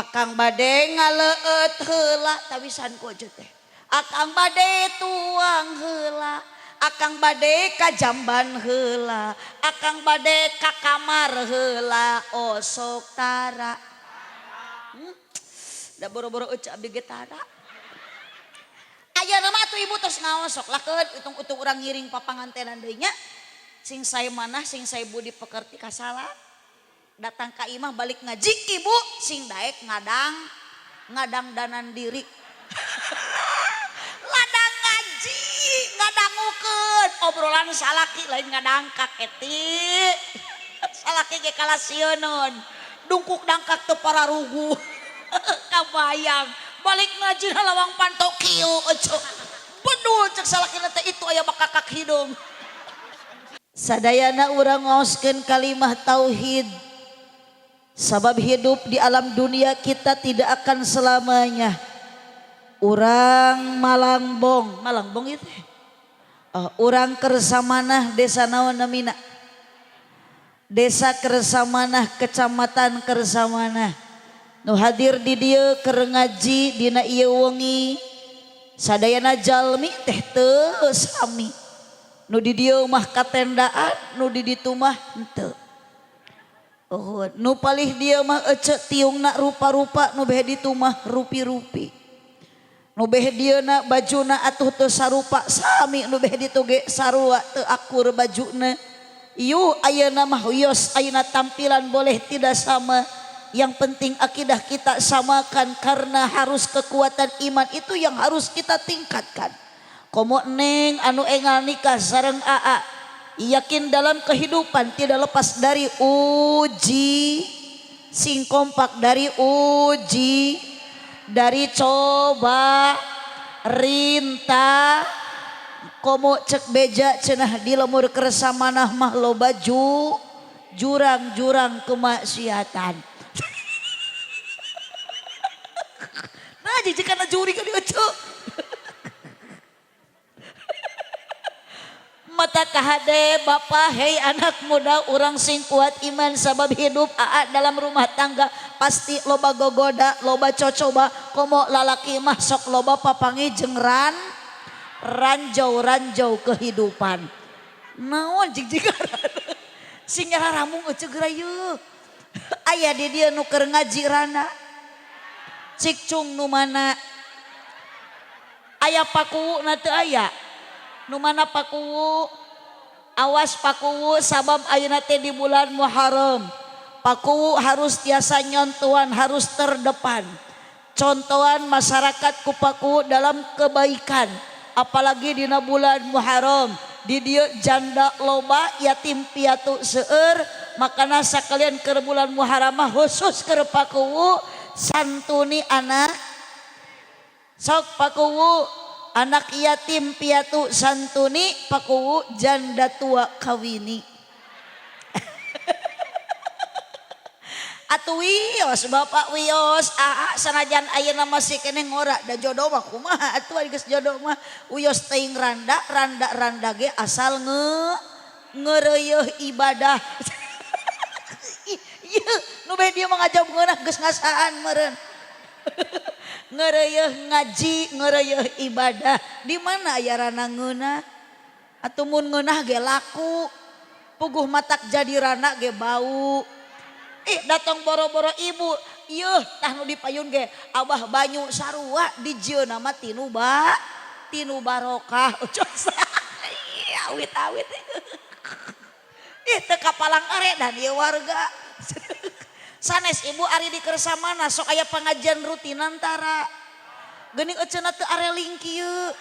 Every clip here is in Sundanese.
Akang bade ngaleueut heula tawisan ku aja teh. Akang bade tuang heula, akang bade ka jamban heula, akang bade ka kamar heula, osok tara. Da boro-boro euceu abdi ge tara. Ayeuna mah atuh ibu tos ngaos sok lakeun utung-utung urang ngiring papangantenan deui nya. Sing sae manah sing sae budi pekerti kasala. Datang ka imah balik ngaji ibu sing daek ngadang ngadangdanan diri. Ladang ngaji ngadangukeun obrolan salaki lain ngadangkak eti. Salaki ge kalasieun dungkuk dangkak teu pararugu. Kabayang balik ngaji lawang panto kieu euceu. Bedul cek salakina teh itu aya bakakak hidung. Sadayana urang ngaoskeun kalimah tauhid. Sabab hidup di alam dunia kita tidak akan selamanya. Urang Malangbong, Malangbong itu. Oh, urang Kersamanah desa naon namina? Desa Kersamanah, Kecamatan Kersamanah. Nu hadir di dieu keur ngaji dina ieu wengi. Sadayana jalmi teh teu sami. Nu di dieu mah katendaan, nu di ditu mah henteu. Oh, nu palih dia mah ece tiungna rupa-rupa, nu beh ditu mah rupi-rupi. Nu beh dieuna bajuna atuh teu sarupa sami nu beh ditu ge sarua teu akur bajuna. Yu ayeuna mah wios ayeuna tampilan boleh tidak sama. Yang penting akidah kita samakan karena harus kekuatan iman itu yang harus kita tingkatkan. Komo neng anu engal nikah sareng aa yakin dalam kehidupan tidak lepas dari uji, sing kompak dari uji, dari coba, rinta. Komo cek beja cenah di lemur Kersamanah mah loba jurang-jurang kemaksiatan. Nah jijikana juri ka dieu. Mata kahade bapak hei anak muda urang sing kuat iman sabab hidup aa dalam rumah tangga pasti loba gogoda loba cocoba komo lalaki mah sok loba papangi jeung ranjau-ranjau kehidupan. Naon jig-jigan sing nyararamung euceu geura yeuh. Aya di dieu nu keur ngaji rana cikcung nu mana aya pakuwuna teu aya. Nu mana pakuwu? Awas pakuwu sabab ayeuna teh di bulan Muharram. Pakuwu harus tiasa nyontohan, harus terdepan. Contohan masyarakat ku pakuwu dalam kebaikan. Apalagi dina bulan Muharram. Di dieu janda loba yatim piatu seueur, makana sakalian keur bulan Muharram mah khusus keur pakuwu santuni anak. Sok pakuwu anak yatim piatu santuni, pakuwu janda tua kawini. Atuh wios bapak wios aa sanajan ayeuna masih keneh ngora da jodoh mah kumaha atuh ari geus jodoh mah wios teuing randa randa randa ge asal ngeureuyeih ibadah. Ieu nu beh dieu mah ngajawab ngeunah geus ngasaan meureun. Ngeureuyeih ngaji, ngeureuyeih ibadah. Di mana aya rana ngeunah? Atuh mun ngeunah ge laku. Puguh matak jadi rana ge bau. Ih datang boro-boro ibu, ieuh tah nu dipayun ge Abah Banyu sarua dijieunna mah tinu barokah. Awit-awit. Ih teu kapalang are dan ieu warga. Sanes ibu ari di Kersamana sok aya pengajian rutinan tara. Geuning euceuna teu areling kieu.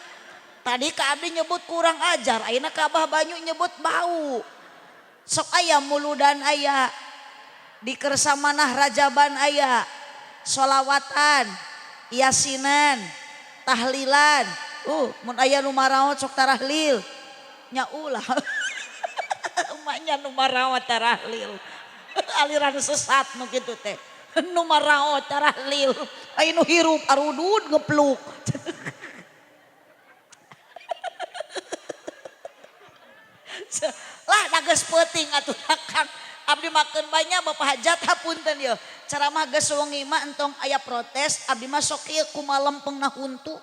Tadi ka abdi nyebut kurang ajar, ayeuna ka Abah Banyu nyebut bau. Sok aya muludan aya. Di Kersamanah rajaban aya. Solawatan, yasinan, tahlilan. Mun aya nu maraot sok tarahlil. Nya ulah. Emaknya nu maraot tarahlil. Aliran sesat nu kitu teh. Nu maraot tarahlil. Aya nu hirup arudud ngepluk. Lah da geus peuting atuh Kang. Abdi makeun banyak bapak hajat hapunten yeuh. Ceramah geus wengi mah entong aya protes, abdi mah sok ieu kumaha lempengna huntu.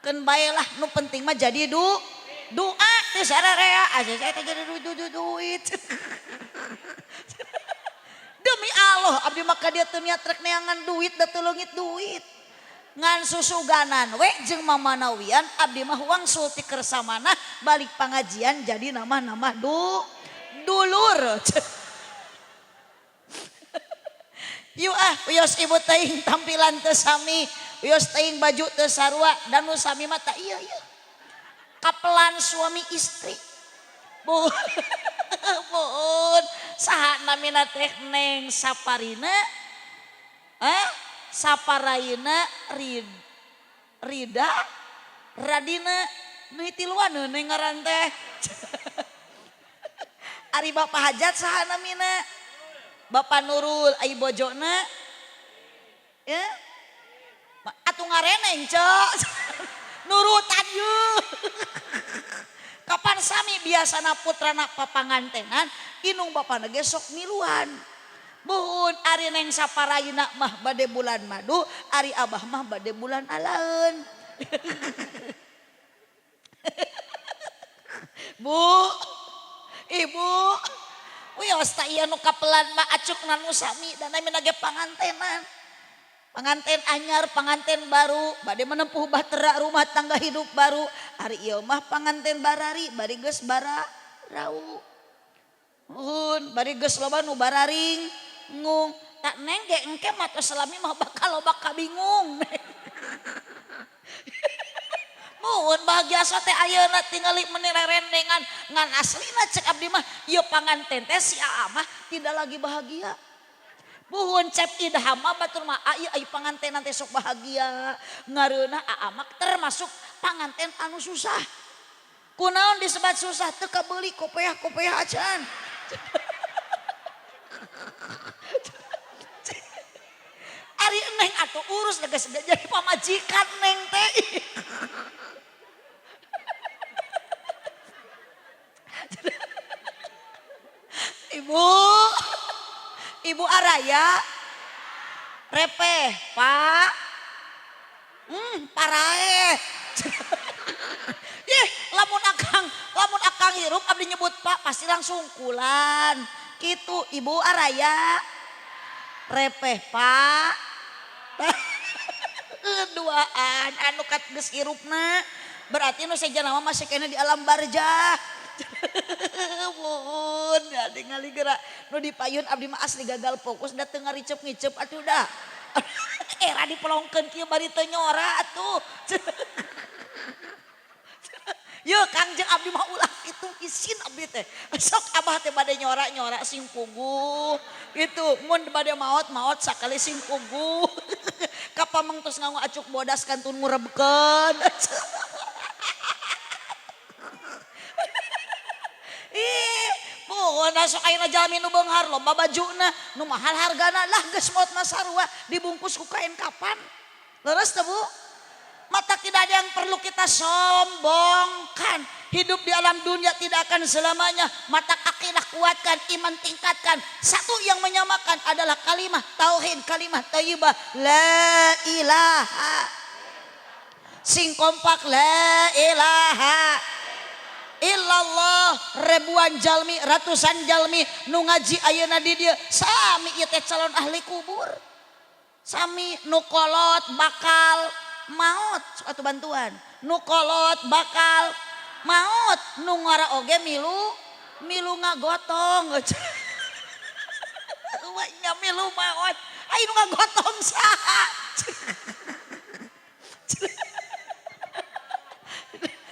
Keun bae lah nu penting mah jadi doa teh sararea aja saya teh jadi duit. Demi Allah abdi mah ka dieu teu niat rek neangan duit da teu leungit duit. Ngan susuganan we jeung mamanawian abdi mah wangsul ti kersamana balik pangajian jadi nama-nama dulur. Yuk ah wios ibu teuing tampilan teu sami, wios teuing baju teu sarua dan nu sami mah ta ieu ieu. Kapelan suami istri. Bu. Bun, saha namina teh Neng Saparina? Saparaina Rida Radina nu tiluan neng ngaran teh. Ari Bapak Hajat saha namina? Bapak Nurul ai bojona? Ya. Atuh ngareneng cok. Nurutan yeuh. Kapan sami biasana putrana papangantenan inung bapana ge sok miluan. Buhun ari Neng Saparaina mah bade bulan madu, ari abah mah bade bulan alaeun. Bu, ibu, wios ta ieu nu kapelan mah acukna nu sami dan namina ge pangantenan. Panganten anyar, panganten baru, bade menempuh bahtera rumah tangga hidup baru. Ari ieu mah panganten barari, bari geus bara rau. Nuhun, bari geus loba nu bararing ngung. Tak neng ge engke mah tos salami mah bakal loba kabingung. Muhun bahagia teh ayeuna tingali meni rerendengan ngan aslina cek abdi mah ieu panganten teh si aa mah tidak lagi bahagia. Buhun cep idham mah batur mah ieu ai pangantenan teh sok bahagia. Ngareunah aa mah termasuk panganten anu susah. Kunaon disebat susah teu kabeuli kopeah-kopeah acan. Ari neng atuh urus geus jadi pamajikan neng teh. Ibu, Ibu Araya, repeh, Pak, paraeh. Ih, lamun akang hirup abdi nyebut Pak pasti langsung kulan. Kitu Ibu Araya, repeh, Pak. Duaan anu kat geus hirupna, berarti nu sejenna mah masih keneh di alam barzah. Mun ningali geura nu dipayun abdi mah asli gagal fokus da teu ngaricep-ngicep atuh da. Era dipelongkeun kieu bari teu nyora atuh. Yeuh Kang jeung abdi mah ulah kitu isin abdi teh. Sok abah teh bade nyora-nyora sing puguh kitu. Mun bade maot-maot sakali sing puguh. Kapameng tos nganggo acuk bodas kantun ngurebkeun. Ih, pokona sok ayeuna jalmi nu beunghar loba bajuna, nu mahal hargana lah geus maot mah sarua dibungkus ku kain kapan. Leres teu Bu? Mata tidak ada yang perlu kita sombongkan. Hidup di alam dunia tidak akan selamanya. Mata akidah kuatkan, iman tingkatkan. Satu yang menyamakan adalah kalimah tauhid, kalimah thayyibah, la ilaha. Sing kompak la ilaha illallah. Ribuan jalmi, ratusan jalmi nu ngaji ayeuna di dieu sami ieu teh calon ahli kubur. Sami nu kolot bakal maot suatu bantuan. Nu kolot bakal maot, nu ngora oge milu ngagotong. Nya milu maot. Ai nu ngagotong saha?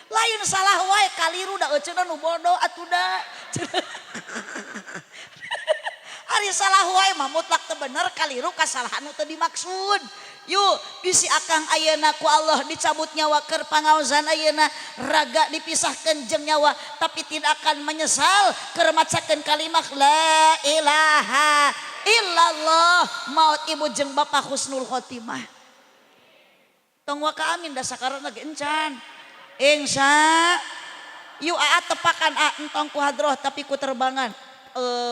Lain salah wae kaliru da euceuna nu bodoh atuh da. Ari salah wae mah mutlak teu bener kaliru kasalahan nu teu dimaksud. Yuk bisi akang ayeuna ku Allah dicabut nyawa keur pangaosan ayeuna raga dipisahkeun jeung nyawa tapi tidak akan menyesal keur macakeun kalimah la ilaha illallah. Maot ibu jeung bapa husnul khotimah. Tong waka amin da sakarana ge encan. Insya yuk aa tepakan a entong ku hadroh tapi ku terbangan.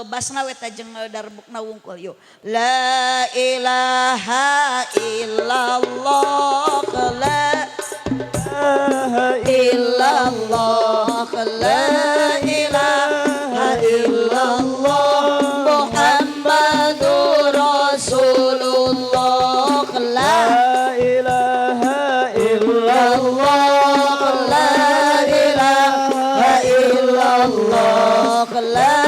Basna we teh jeung darbukna wungkul yuk. La ilaha illallah, la ilaha illallah, la ilaha illallah, Muhammadur Rasulullah, la ilaha illallah, la ilaha illallah, la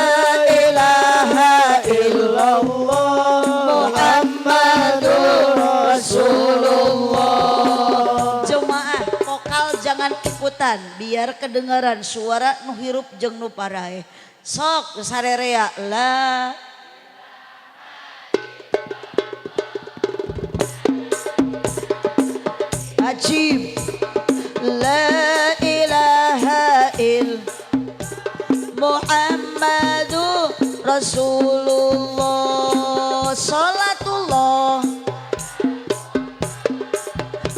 ilaha illallah, Muhammadur Rasulullah. Jemaah vokal jangan ikutan biar kedengaran suara nu hirup jeung nu paraeh. Sok sarerea la Ajib, la ilaha il Muhammadu Rasulullah, salatullah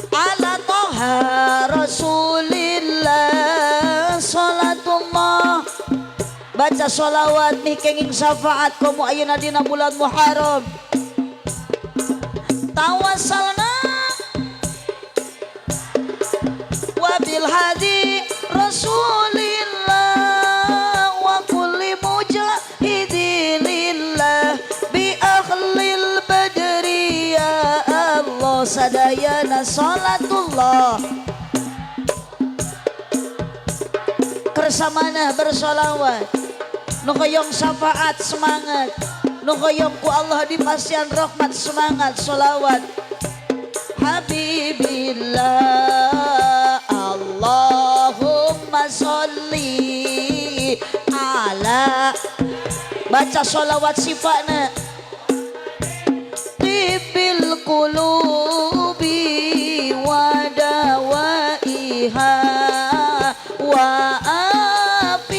ala toha Rasulillah, salatullah. Baca sholawat nih kenging syafaat komo ayeuna dina bulan Muharram. Tawassalna wabil hadi Rasulillah wa kulli mujahidi lillah bi ahlil badri ya Allah sadayana salatullah. Kersamana bersolawat, nu hoyong syafaat semangat, nu hoyong ku Allah dipasian rahmat semangat solawat. Habibillah, Allahumma sholli ala. Baca sholawat sifatna tibil qulubi wa dawaiha wa afiatil.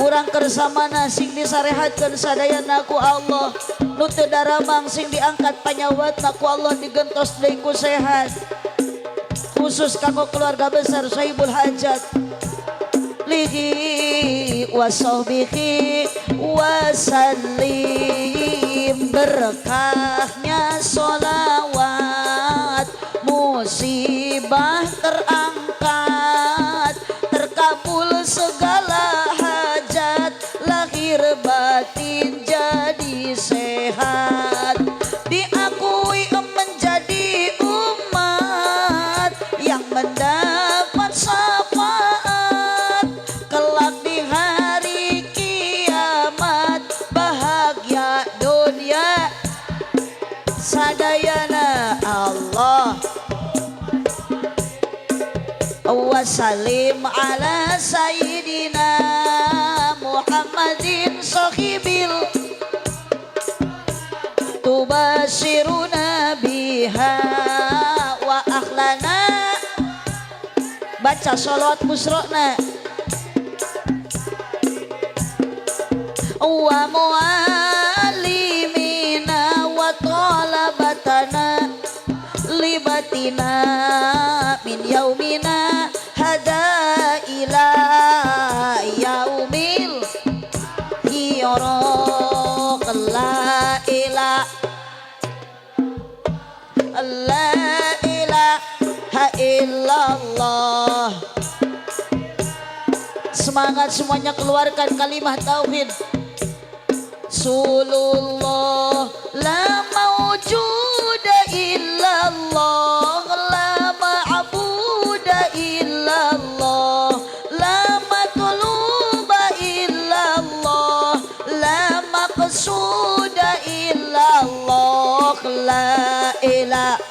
Urang kersamana sing disarehatkeun sadayana ku Allah, nu teu daramang sing diangkat panyawatna ku Allah digentos deui ku sehat. Khusus kanggo keluarga besar Sohibul Hajat lihi wasohbihi wasallim. Berkahnya sholawat, musibah terangkat, terkabul segala hajat, lahir batin jadi sehat, diakui menjadi umat yang mendapat syafaat kelak di hari kiamat, bahagia dunia sadayana Allah. Wasalim ala sayyidina Muhammadin sohibil tubashiruna biha wa akhlana. Baca sholawat busrona wa muallimina wa talabatana libatina min yaumina hada ila yaumil hiraq. La ilaha, la ilaha illallah. Semangat semuanya, keluarkan kalimah tauhid. Rasulullah la mawjuda illallah, la ma'buda illallah, la matluba illallah, la maqsuda illallah, la ilaha,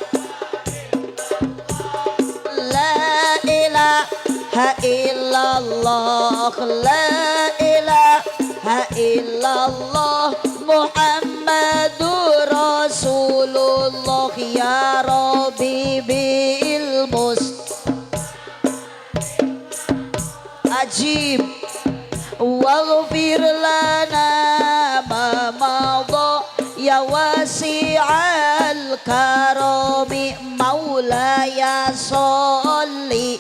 la ilaha illallah, la ilaha illallah, Muhammadur Rasulullah. Ya Rabbi bil mus ajib waghfir lana ma madha ya wasi'al karami maulaya sholli.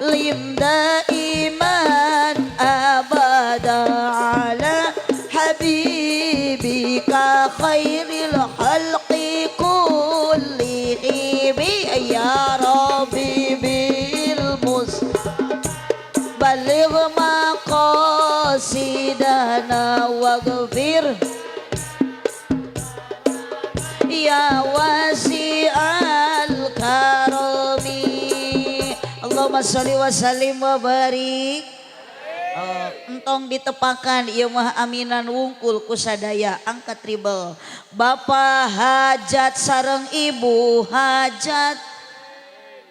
Sallim daiman abada ala habibika khairil khalqi kullihim. Ya Rabbi bil mus baligh maqasidana waghfir ya wasi'al karami. Allahumma sholli wa sallim wa barik. Oh, entong ditepakan ieu mah aminan wungkul kusadaya angkat tribel. Bapak hajat sareng ibu hajat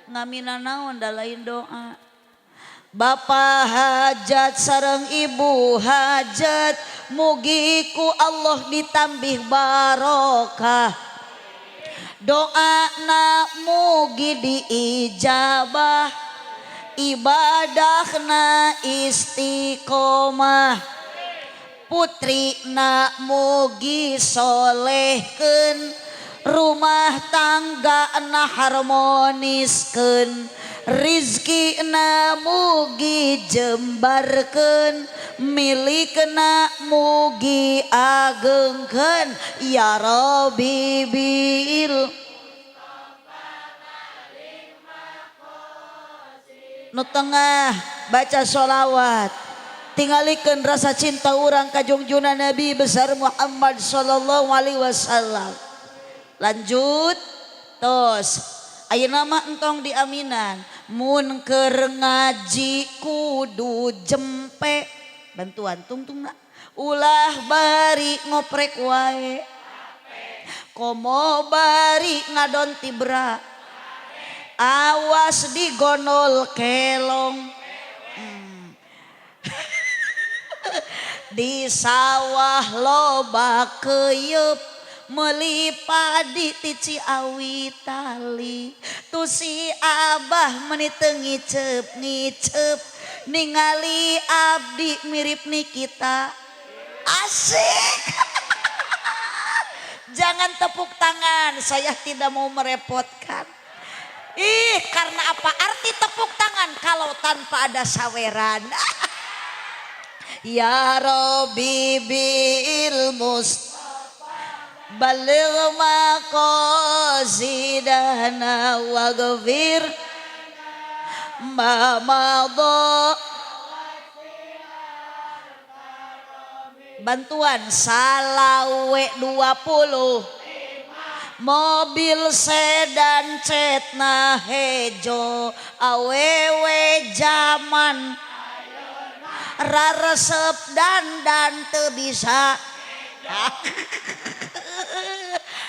ngaminan naon da lain doa. Bapak hajat sareng ibu hajat mugi ku Allah ditambih barokah, doa na mugi diijabah, ibadahna istiqomah, putri na mugi solehkeun, rumah tangga na harmoniskeun, rizki na mugi jembarkeun, milikna mugi agengkeun. Ya Rabbi bil nu tengah baca sholawat tingalikeun rasa cinta urang ka jungjungan Nabi besar Muhammad sallallahu alaihi wasallam. Lanjut tos ayeuna mah entong diaminan mun keur ngaji kudu jempe bantuan tungtungna ulah bari ngoprek wae komo bari ngadon tibra awas digonol kelong. Di sawah loba keyep meuli padi ti Ciawi tali tu si abah meni teu ngiceup ngiceup ningali abdi mirip Nikita. Asik. Jangan tepuk tangan, saya tidak mau merepotkan. Ih, karena apa arti tepuk tangan kalau tanpa ada saweran? Ya Rabbi bil mus baligh maqasidana waghfir ma madha. Bantuan salawe 20 mobil sedan cetna hejo awewe zaman raresep dandan teu bisa.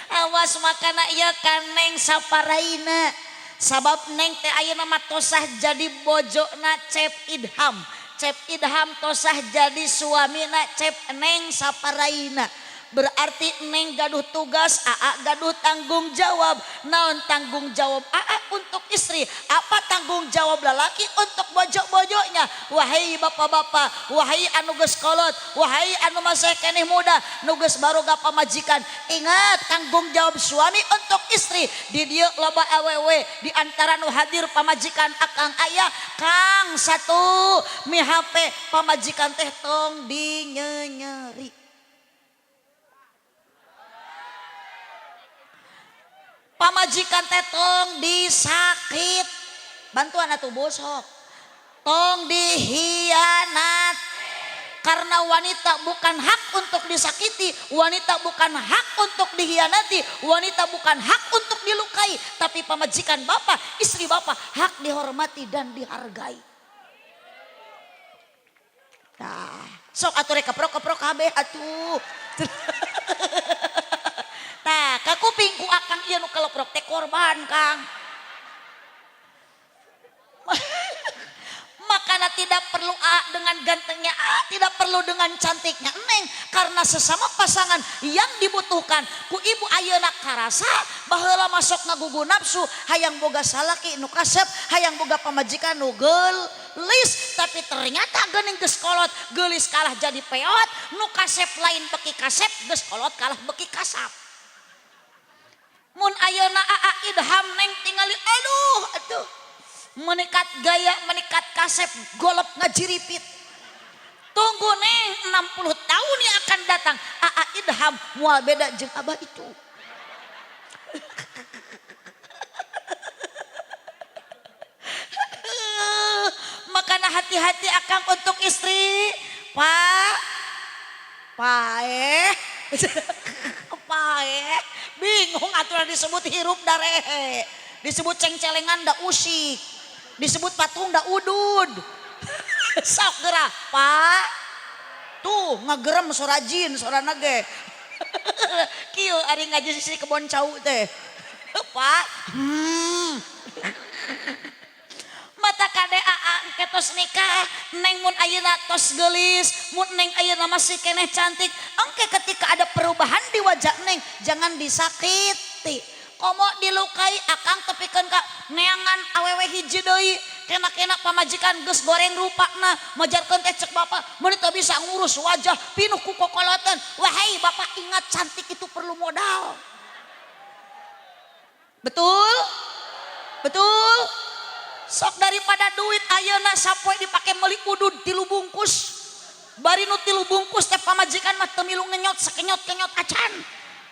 Awas makana ieu ka Neng Saparaina sabab Neng teh ayeuna mah tosah jadi bojona Cep Idham, Cep Idham tosah jadi suamina Cep Neng Saparaina. Berarti Neng gaduh tugas, Aa gaduh tanggung jawab. Naon tanggung jawab Aa untuk istri? Apa tanggung jawab lelaki untuk bojo-bojonya? Wahai bapak-bapak, wahai anu geus kolot, wahai anu masih keneh muda, nu geus baroga pamajikan, ingat tanggung jawab suami untuk istri. Di dieu loba awewe, di antara nu hadir pamajikan akang aya, Kang satu mi HP pamajikan teh tong dinyenyeri. Pamajikan teh tong disakit, bantuan atuh bosok, tong dihianat. Karena wanita bukan hak untuk disakiti, wanita bukan hak untuk dihianati, wanita bukan hak untuk dilukai, tapi pamajikan bapak, istri bapak hak dihormati dan dihargai. Nah, sok atuh rek keprok-keprok kabeh atuh. Tah, kakuping ku akang ieu nu kaleprok teh korban, Kang. Makanya tidak perlu A dengan gantengnya A, tidak perlu dengan cantiknya Neng, karena sesama pasangan yang dibutuhkan ku ibu ayeuna karasa baheula masuk ngagugu nafsu hayang boga salaki nu kasep, hayang boga pamajikan nu geulis, tapi ternyata geuning geus kolot geulis kalah jadi peot, nu kasep lain beki kasep, geus kolot kalah beki kasap. Mun ayeuna Aa Idham Neng tingali aduh aduh Menikat gaya, menikat kasep, golep ngajiripit. Tunggu Neng, 60 tahun yang akan datang Aa Idham mual beda jeung abah itu. Makanya hati-hati akang untuk istri. Pak, paeh, paeh, bingung aturan disebut hirup darehe, disebut cengcelengan da usik, disebut patung da udud. Sok geura, Pak. Tuh ngagerem sora jin, sora nage. Kieu ari ngaji sisi kebon cau teh. Pak. Mata kade aa engke tos nikah, neng mun ayeuna tos geulis, mun neng ayeuna masih keneh cantik, engke ketika ada perubahan di wajah neng jangan disakiti. Komo dilukai akang tepikeun ka neangan awewe hiji deui, kena-kena pamajikan geus goreng rupana, majarkeun teh cek bapak, mun teu bisa ngurus wajah pinuh ku kokoloten. Wahai bapak, ingat, cantik itu perlu modal. Betul? Betul? Sok daripada duit ayeuna sapoe dipake meuli udud 3 bungkus. Bari nu 3 bungkus teh pamajikan mah teu milu ngenyot sakenyot-kenyot acan.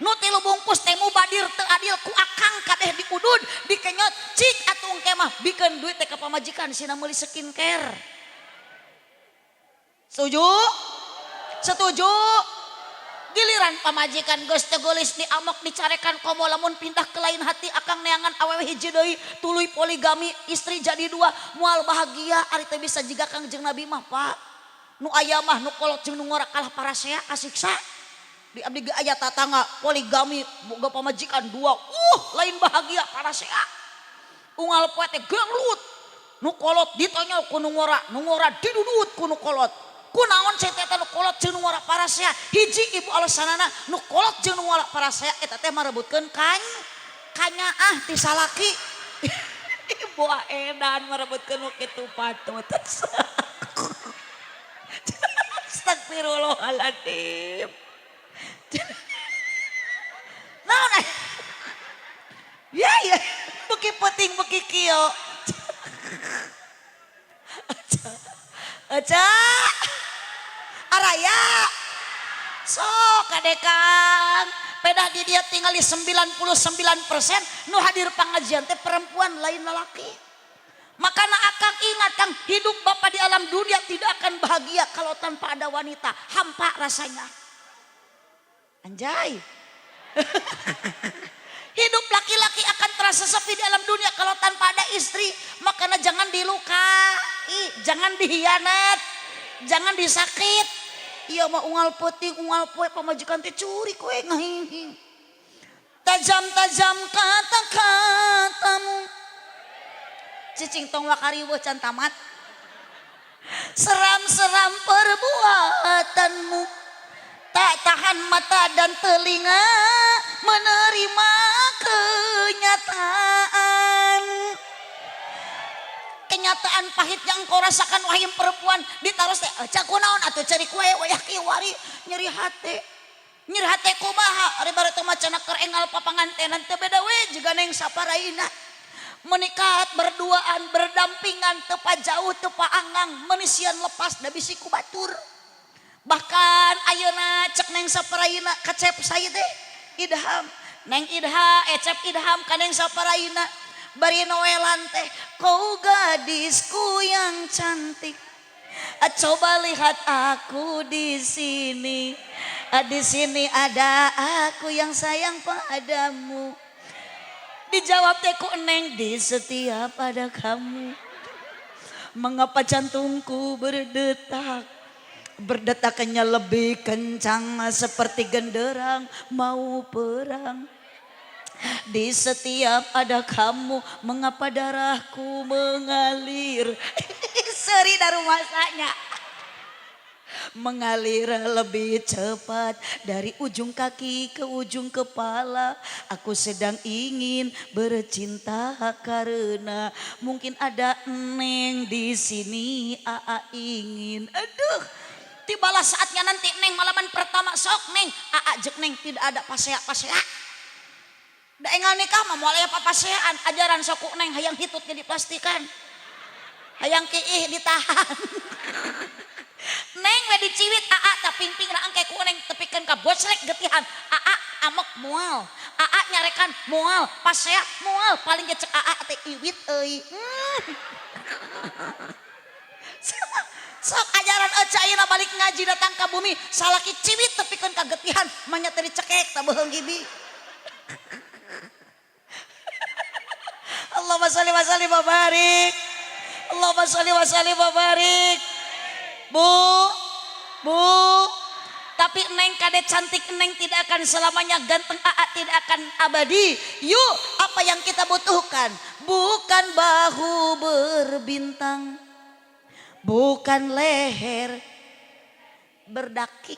Nu 3 bungkus teh mubadir teu adil ku akang kabeh diudud dikenyot cik atuh engke mah bikeun duit teh ka pamajikan sina meuli skincare. Setuju? Setuju? Giliran pamajikan geus teu geulis diamok dicarekan komo lamun pindah ke lain hati akang neangan awewe hiji deui tuluy poligami istri jadi 2 moal bahagia ari teu bisa jiga Kangjeng Nabi mah Pak. Nu aya mah nu kolot jeung nu ngora kalah parasea kasiksa. Di abdi ge aya tatangga poligami boga pamajikan 2 lain bahagia parasea. Unggal poe teh gelut nu kolot ditonyol ku nu ngora, nu ngora didudut ku nu kolot. Kunaon cai teh nu kolot jeung nu ngora parasea? Hiji ibu alasanana nu kolot jeung nu ngora parasea eta teh marebutkeun kanyaah ti salaki. Ibu edan marebutkeun nu kitu patut. Astagfirullahaladzim. Naon aya? Ya ya, beuki peuting beuki kieu. Aca. Aca. Araya. Sok kadekang. Pedah di dia tinggali 99% nu hadir pengajian teh perempuan lain lelaki. Makana akang ingat kang, hidup bapak di alam dunia tidak akan bahagia kalau tanpa ada wanita. Hampa rasanya. Anjay. Hidup laki-laki akan terasa sepi di alam dunia kalau tanpa ada istri. Makanya jangan dilukai, jangan dihianat, jangan disakit. Iya mah unggal peuting, unggal poe pamajikan teh curi kowe ngahing. Tajam-tajam kata-katamu. Cicing tong wakariweuh can tamat. Seram-seram perbuatanmu. Tak tahan mata dan telinga menerima kenyataan. Kenyataan pahit yang kau rasakan wahai perempuan ditaruh teh cak kunaon atuh cari kue wayah kieu wari nyeri hate. Nyeri hate kumaha ari bareto mah cenah keur enggal papangantenan teu beda we jiga neng saparaina. Menikat berduaan berdampingan teu pajauh teu paanggang menisian lepas da bisi ku batur. Bahkan ayeuna cek neng saparaina kacep saya teh Idham neng Idha ecep Idham ka neng saparaina bari noelan teh kau gadisku yang cantik, coba lihat aku di sini, di sini ada aku yang sayang padamu. Dijawab teh ku neng di setiap ada kamu mengapa jantungku berdetak, berdetakannya lebih kencang seperti genderang mau perang. Di setiap ada kamu mengapa darahku mengalir. Seri darumasanya. Mengalir lebih cepat dari ujung kaki ke ujung kepala. Aku sedang ingin bercinta karena mungkin ada neng di sini. Aa ingin. Aduh, tibalah saatnya nanti neng malaman pertama sok neng. Aa jek neng tidak ada pasea-pasea. Da enggal nikah mah moal aya papasean ajaran sok ku neng hayang hitut jadi plastikan. Hayang kiih ditahan. Neng we diciwit aa ta pingping na angke ku neng tepikeun ka bocrek getihan. Aa amok moal. Aa nyarekan moal, pasea moal, paling ge cek aa teh iwit euy. Sok ajaran Eca ayeuna balik ngaji datang ka bumi salaki ciwit tepikeun ka getihan manya teh dicekek ta beuheung gibi. Allahumma sholli wa sallim wa barik. Allahumma sholli wa sallim wa barik. Bu, bu, tapi neng kade cantik neng tidak akan selamanya, ganteng aa tidak akan abadi. Yuk, apa yang kita butuhkan? Bukan bahu berbintang, bukan leher berdaki.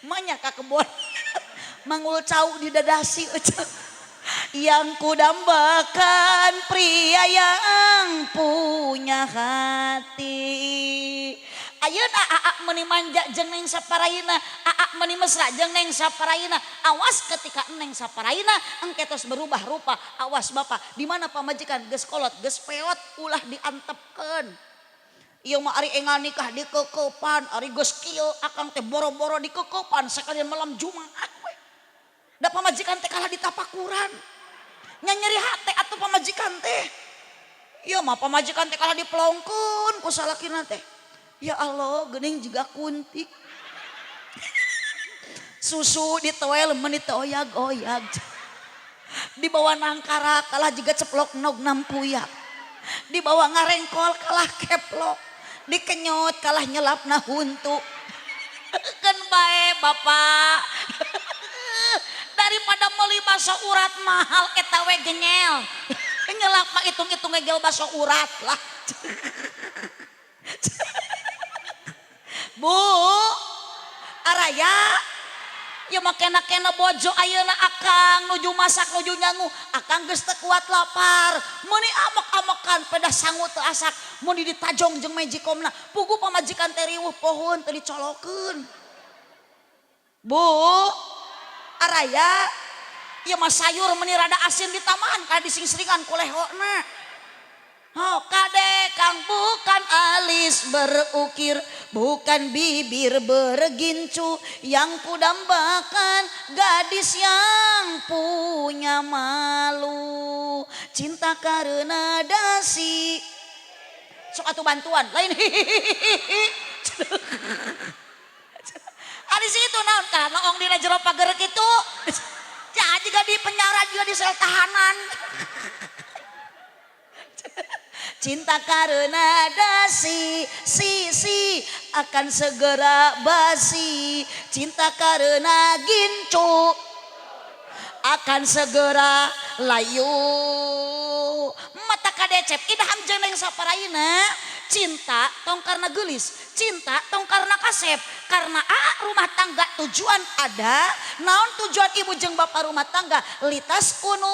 Manya ka kebon mangul cau di dadasi. Yang kudambakan pria yang punya hati. Ayeuna aa meuni manja jeung neng saparaina, aa meuni mesra jeung neng saparaina. Awas ketika neng saparaina engke tos berubah rupa. Awas bapak, di mana pamajikan geus kolot, geus peot ulah diantepkeun. Ieu mah ari engal nikah dikekepan, ari geus kieu akang teh boro-boro dikekepan sakalian malam Jumat we. Da pamajikan teh kalah ditapakuran. Nya nyeri hate atuh pamajikan teh. Ieu mah pamajikan teh kalah dipelongkeun ku salakina teh. Ya Allah, geuning juga kuntik. Susu ditoel meuni teu oyag-oyag. Dibawa nangkara kalah juga ceplok nog nampuyak. Dibawa ngarengkol kalah keplok. Dikenyot kalah nyelapna huntu. Keun bae bapak. Daripada meuli bakso urat mahal eta we genyel. Nyelap mah hitung-hitung ngegel bakso urat lah. Bu, araya ya mah kena-kena bojo ayeuna akang nuju masak nuju nyangu, akang geus teu kuat lapar, meuni amok-amokan pedah sangu teu asak, meuni ditajong jeung magicomna, puguh pamajikan teh riweuh pohon teu dicolokeun. Bu, araya ieu mah sayur meuni rada asin ditambahan ka disingsringan ku lehona. Oh, kade kang bukan alis berukir, bukan bibir bergincu, yang kudambakan gadis yang punya malu, cinta karena dasi. Sok atuh bantuan, lain hihihihi. Ari situ naon ka noong dina jero pager kitu. Ja juga di penjara juga di sel tahanan. Cinta karena dasi, si si akan segera basi. Cinta karena gincu akan segera layu. Mata kadecep idaham jeung neng saparaina. Cinta tong karena geulis, cinta tong karena kasep. Karena aa rumah tangga tujuan ada. Naon tujuan ibu jeung bapak rumah tangga? Litas kunu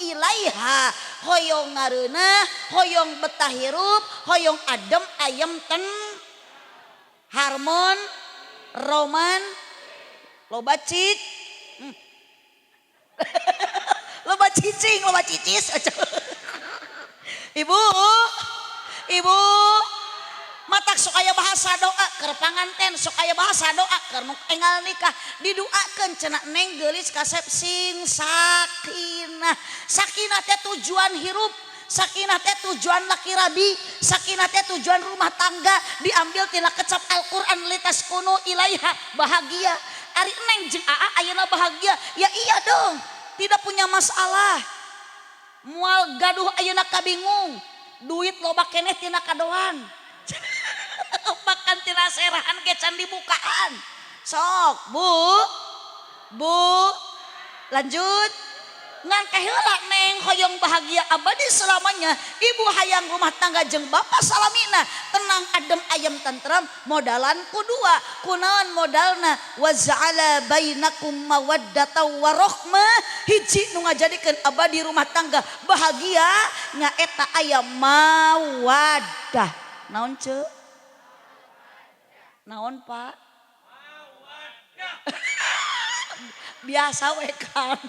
ilaiha, hoyong ngareunah, hoyong betah hirup, hoyong adem ayem ten harmon roman loba cik. Loba cicing, loba cicis. Ibu, ibu, matak sok aya bahasa doa keur panganten, sok aya bahasa doa keur nu enggal nikah, diduakeun cenah neng geulis kasep sing sakinah. Sakinah teh tujuan hirup, sakinah teh tujuan laki rabi, sakinah teh tujuan rumah tangga, diambil tina kecap Al-Qur'an litas kunu ilaiha, bahagia. Ari neng jeung aa ayeuna bahagia, ya iya dong, tidak punya masalah. Moal gaduh ayeuna kabingung, duit loba keneh tina kadoan. Bahkan tina serahan ge can dibukaan. Sok, Bu. Bu, lanjut. Ngan kaheula neng hoyong bahagia abadi selamanya. Ibu hayang rumah tangga jeung bapak salamina, tenang adem ayem tentram, modalan ku dua. Kunaon modalna? Wa ja'ala bainakum mawaddata warahmah. Hiji nu ngajadikeun abadi rumah tangga bahagia nyaeta aya mawaddah. Naon ceu? Naon Pak? Mawaddah. Biasa we kan.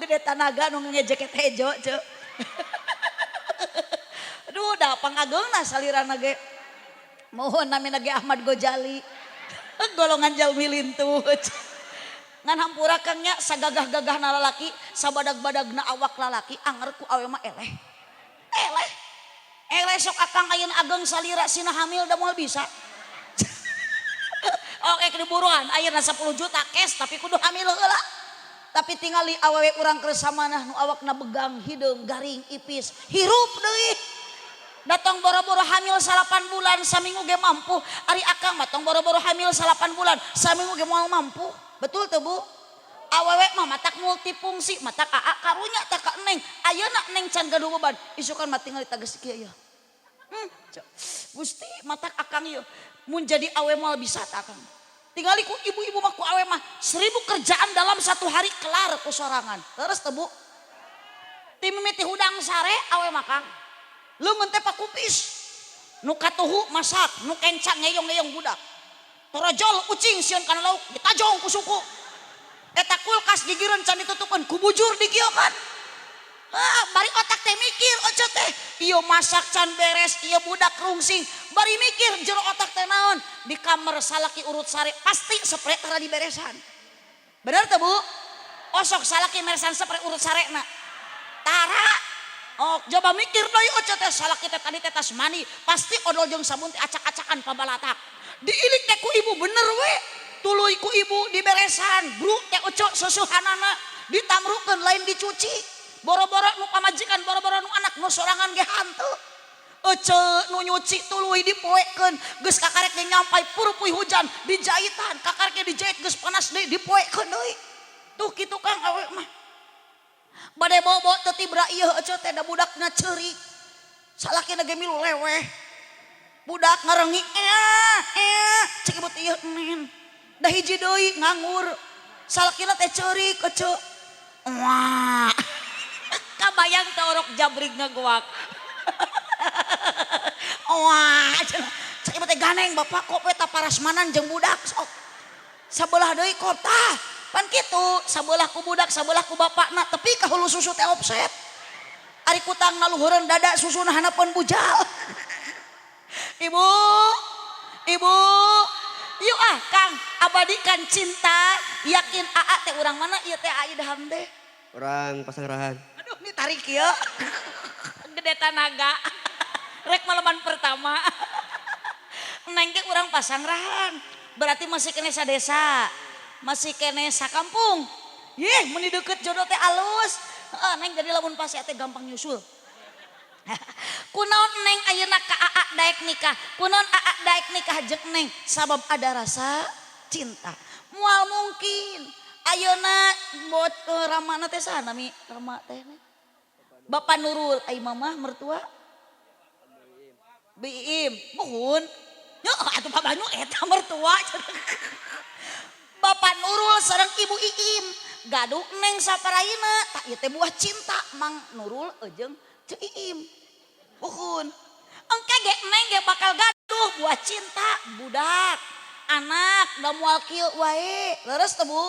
Gede tanaga nu ngejeket hejo ceu. Aduh, da pangageungna salirana ge. Mohon namina ge Ahmad Gojali. Golongan jalmi lintuh. Ngan hampura Kang nya, sagagah-gagahna lalaki, sabadag-badagna awak lalaki, anger ku awe mah eleh. Eleh. Eleh sok akang ayeuna ageng salira sina hamil da moal bisa. Oke, diburuan ayeuna 10 juta cash tapi kudu hamil heula. Tapi tingali awewe urang keur samanah nu awakna begang, hideung, garing, ipis, hirup deui. Datang boro-boro hamil 9 bulan saminggu ge mampu. Ari akang mah tong boro-boro hamil 9 bulan saminggu ge moal mampu. Betul tuh, Bu? Awewe mah matak multifungsi, matak aa karunya tak ka neng. Ayeuna neng can gaduh beban, isukan mah tingali tages kieu ya. Gusti matak akang ieu mun jadi awe moal bisa tak akang. Tingali ku ibu-ibu mah ku awe mah 1000 kerjaan dalam satu hari kelar ku sorangan. Terus teh, Bu? Ti mimiti hudang sare awe mah Kang. Leungeun teh pakupis. Nu katuhu masak, nu kenca ngeyong-ngeyong budak. Torojol ucing sieun kana lauk ditajong ku suku. Eta kulkas gigireun can ditutupeun ku bujur dikieukeun. Ah, bari otak teh mikir oce teh, ieu masak can beres, ieu budak rungsing, bari mikir jero otak teh naon? Di kamar salaki urut sare pasti sepre tara diberesan. Bener teu, Bu? Osok salaki meresan sepre urut sarena. Tara. Oh, coba mikir deui oce teh, salaki teh tadi teh tas mandi, pasti odol jeung sabun teh acak-acakan pabalatak. Diilik teh ku ibu bener we. Tuluy ku ibu diberesan, bru teh oce susuhanana ditamrukeun lain dicuci. Boro-boro nu pamajikan, boro-boro nu anak, nu sorangan ge hanteu. Ece nu nyuci tuluy dipoekeun, geus kakarek ge nyampai purupuy hujan dijaitan, kakarek ge dijait geus panas deui dipoekeun deui. Tuh kitu Kang awe mah. Bade bobo teu tibra ieu ece teh da budakna ceurik. Salakina ge milu leweh. Budak ngarengi cek ibu teh ieu nen. Da hiji deui nganggur. Salakina teh ceurik ece. Wah. Kabayang teh orok jabrig ngagoak. Wah, cenah. Cek ibu teh ganeng bapak kok we parasmanan jeung budak sok. Sabelah deui kop tah. Pan kitu, sabelah ku budak, sabelah ku bapakna, tepi ka hulu susu teh offset. Ari kutang ngaluhureun dada susuna hanapeun bujal. Ibu, ibu, yuk ah Kang, abadikan cinta, yakin aa teh urang mana ieu teh Aidham teh? Orang Pasangrahan. Aduh, ini tarik ya. Gede tanaga. Rek malaman pertama. Neng ge urang Pasangrahan. Berarti masih kene sadesa. Masih kene sakampung. Yih, meni deket jodoh teh alus. Heeh, neng jadi lamun pase teh gampang nyusul. Kunaon neng ayeuna ka aa daek nikah? Kunaon aa daek nikah jeung neng? Sabab ada rasa cinta. Moal mungkin ayeuna bot ramana teh saha nami rama teh? Bapak Nurul, ai mamah mertua? Biim, muhun. Nya atuh Pak Banyu eta mertua. Bapak Nurul sareng Ibu Iim gaduh neng saparaina, tah ieu teh buah cinta Mang Nurul jeung Ceu Iim. Muhun. Engke ge neng ge bakal gaduh buah cinta budak anak da moal kieu wae. Leres teu, Bu?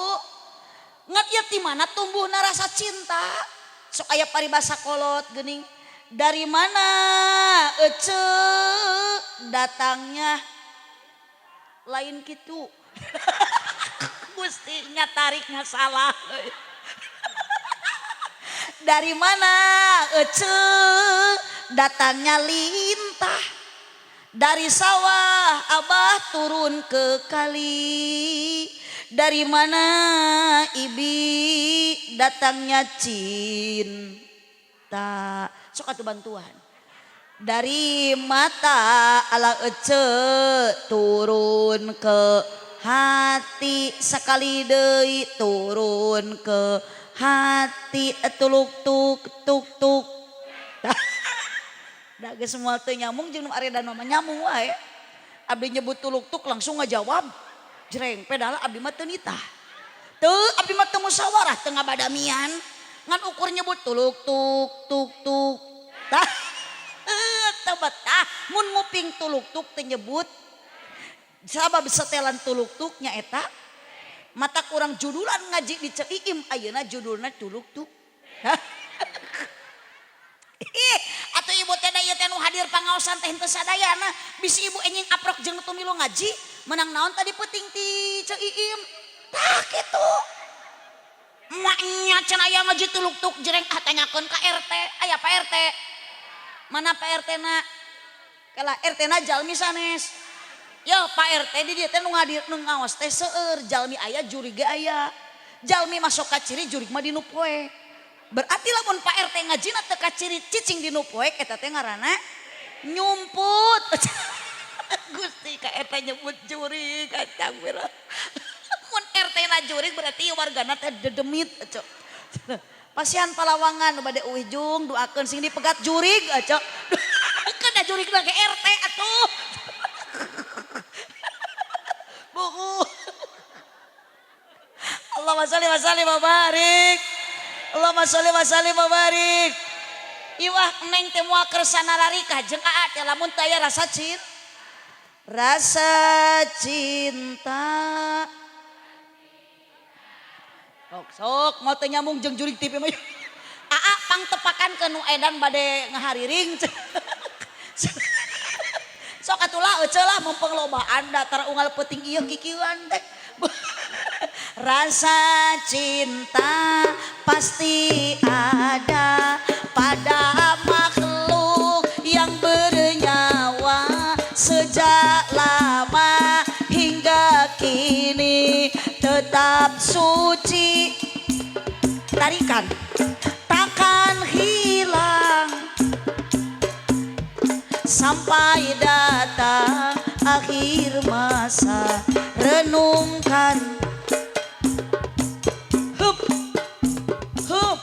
Ngan ieu ti mana tumbuhna rasa cinta? Sok aya paribasa kolot geuning. Dari mana ece datangnya? Lain kitu. Gusti nya tariknya salah. Dari mana ece datangnya lintah? Dari sawah abah turun ke kali. Dari mana ibi datangnya cinta? Sok atuh bantuan. Dari mata ala ece turun ke hati, sekali deui turun ke hati, tuluk tuk tuk tuk. Da geus moal teu nyambung jeung nu aredan mah nyambung wae. Abdi nyebut tuluk tuk langsung ngajawab. Jreng, pedala abdi mah teu nitah. Teu, abdi mah teu musyawarah, teu ngabadamian. Ngan ukur nyebut tuluk tuk tuk tuk. Tah, teu betah mun nguping tuluk tuk teu nyebut. Sabab setelan tuluk tuk nya eta mata kurang judulan ngaji di Ceu Iim ayeuna judulna tuluk tuk. Ih, atuh ibu teh da ieu teh nu hadir pangaosan teh henteu sadayana. Bisi ibu enjing aprok jeung nu milu ngaji, menang naon tadi peuting ti Ceu Iim. Tah kitu. Maknya cenah aya ngaji tuluk-tuk jereng ah tanyakeun ka RT. Aya Pak RT. Mana Pak RT na? Kala RT na jalmi sanes. Yo Pak RT di dieu teh nu ngadir nu ngaos teh seueur, jalmi aya jurig ge aya. Jalmi masuk ka ciri jurig mah dinu poek. Berarti lamun Pak RT ngajina teu ka ciri cicing dinu poek eta teh ngaranna nyumput. Gusti ka eta nyebut jurig kacang bira. Mun RT na jurig berarti wargana teh dedemit cok. Pasihan palawangan nu bade uih jung doakeun sing dipegat jurig cok. Kana jurig ge RT atuh. Buku. Allahumma sholli wa sallim wa barik. Allahumma sholli wa sallim wa barik. Iwah neng teh moal kersa nararika jeung aa teh lamun teu aya rasa cinta. Rasa cinta. Sok sok mau teu nyambung jeung jurig TV mah. Aa pangtepakan ke nu edan bade ngahariring. Sok atulah euceu lah mumpung lobaan datar unggal peuting ieu kikieuan teh. Rasa cinta pasti ada pada makhluk yang bernyawa sejak lama hingga kini tetap suci. Tarikan takkan hilang sampai datang akhir masa. Renungkan. Hup hup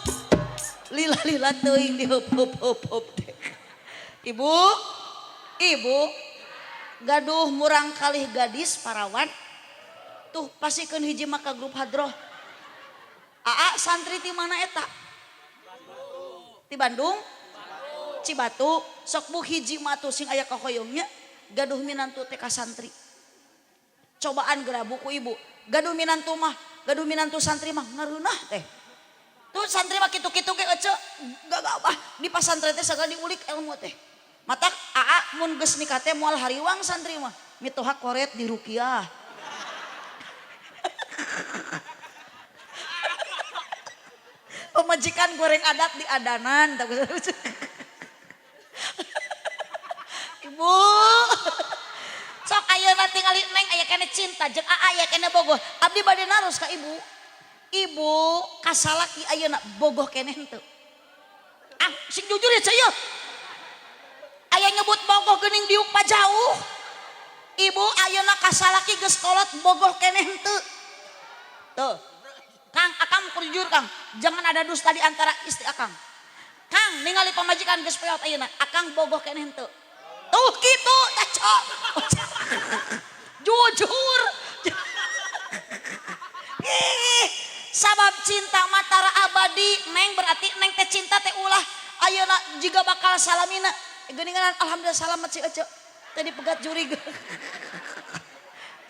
lila-lila teuing di hup hup hup hup. Ibu, ibu gaduh murang kalih gadis parawan tuh pasikeun hiji maka grup hadroh. Aa santri ti mana eta? Ti Bandung? Cibatu. Sok bu hiji mah tuh sing aya kahoyongnya gaduh minantu teh ka santri. Cobaan geura buku ibu. Gaduh minantu mah, gaduh minantu santri mah ngareunah teh. Tuh santri mah kitu-kitu ge ece gagabah di pasantren teh sagala diulik ilmu teh. Matak aa mun geus nikah teh moal hariwang santri mah. Mitoha koret di rukiah. Pemajikan goreng adat di adanan. Ibu, sok ayeuna tingali neng aya keneh cinta jeung aa aya keneh bogoh. Abdi bade naros ka ibu. Ibu kasalaki ayeuna bogoh keneh henteu? Ah, sing jujur ya ceu. Aya nyebut bogoh geuning diuk pajauh. Ibu ayeuna kasalaki geus kolot bogoh keneh henteu? Tuh. Kang, akang kudu jujur Kang. Jangan ada dusta di antara istri akang. Kang ningali pamajikan geus peot ayeuna, akang bogoh keneh henteu? Tuh kitu tah cok. Jujur. Ih, sabab cinta matara abadi, neng berarti neng teh cinta teh ulah ayeuna jiga bakal salamina. Geuningan alhamdulillah salamet si ece. Tadi pegat jurig.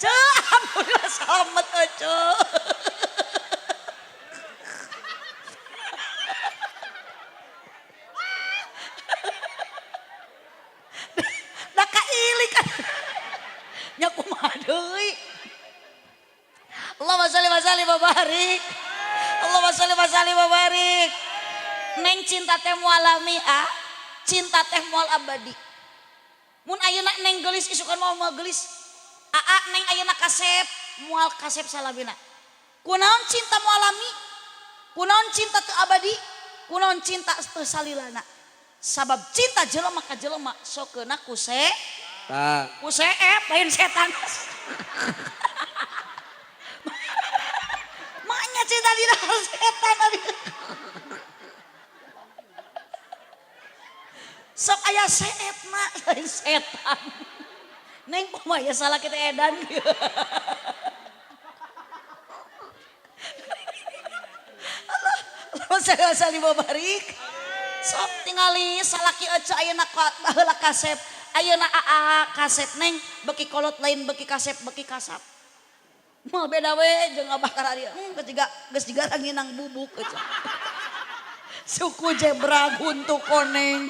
Ceu, alhamdulillah salamet ece. Da kailik kan. Nya kumaha deui. Allahumma sholli wa sallim wa barik. Allahumma sholli wa sallim wa barik. Neng cinta teh moal lami ah. Cinta teh moal abadi. Mun ayeuna neng geulis isukan moal moal geulis. Aa neng ayeuna kasep moal kasep salabina. Kunaon cinta moal lami? Kunaon cinta teu abadi? Kunaon cinta teu salilana? Sabab cinta jelema ka jelema sokeuna ku se ku seep lain setan. Maknya cinta dina setan abi. Sok aya seepna lain setan. Neng kumaha ya salah kita edan. Allah salli wa sallim wa barik. Sok tingali salaki ece ayeuna baheula kasep. Ayeuna aa kasep neng beki kolot lain beki kasep beki kasap. Moal beda we jeung abah kararieu. Geus jiga ranginang bubuk ece. Suku jebra huntu koneng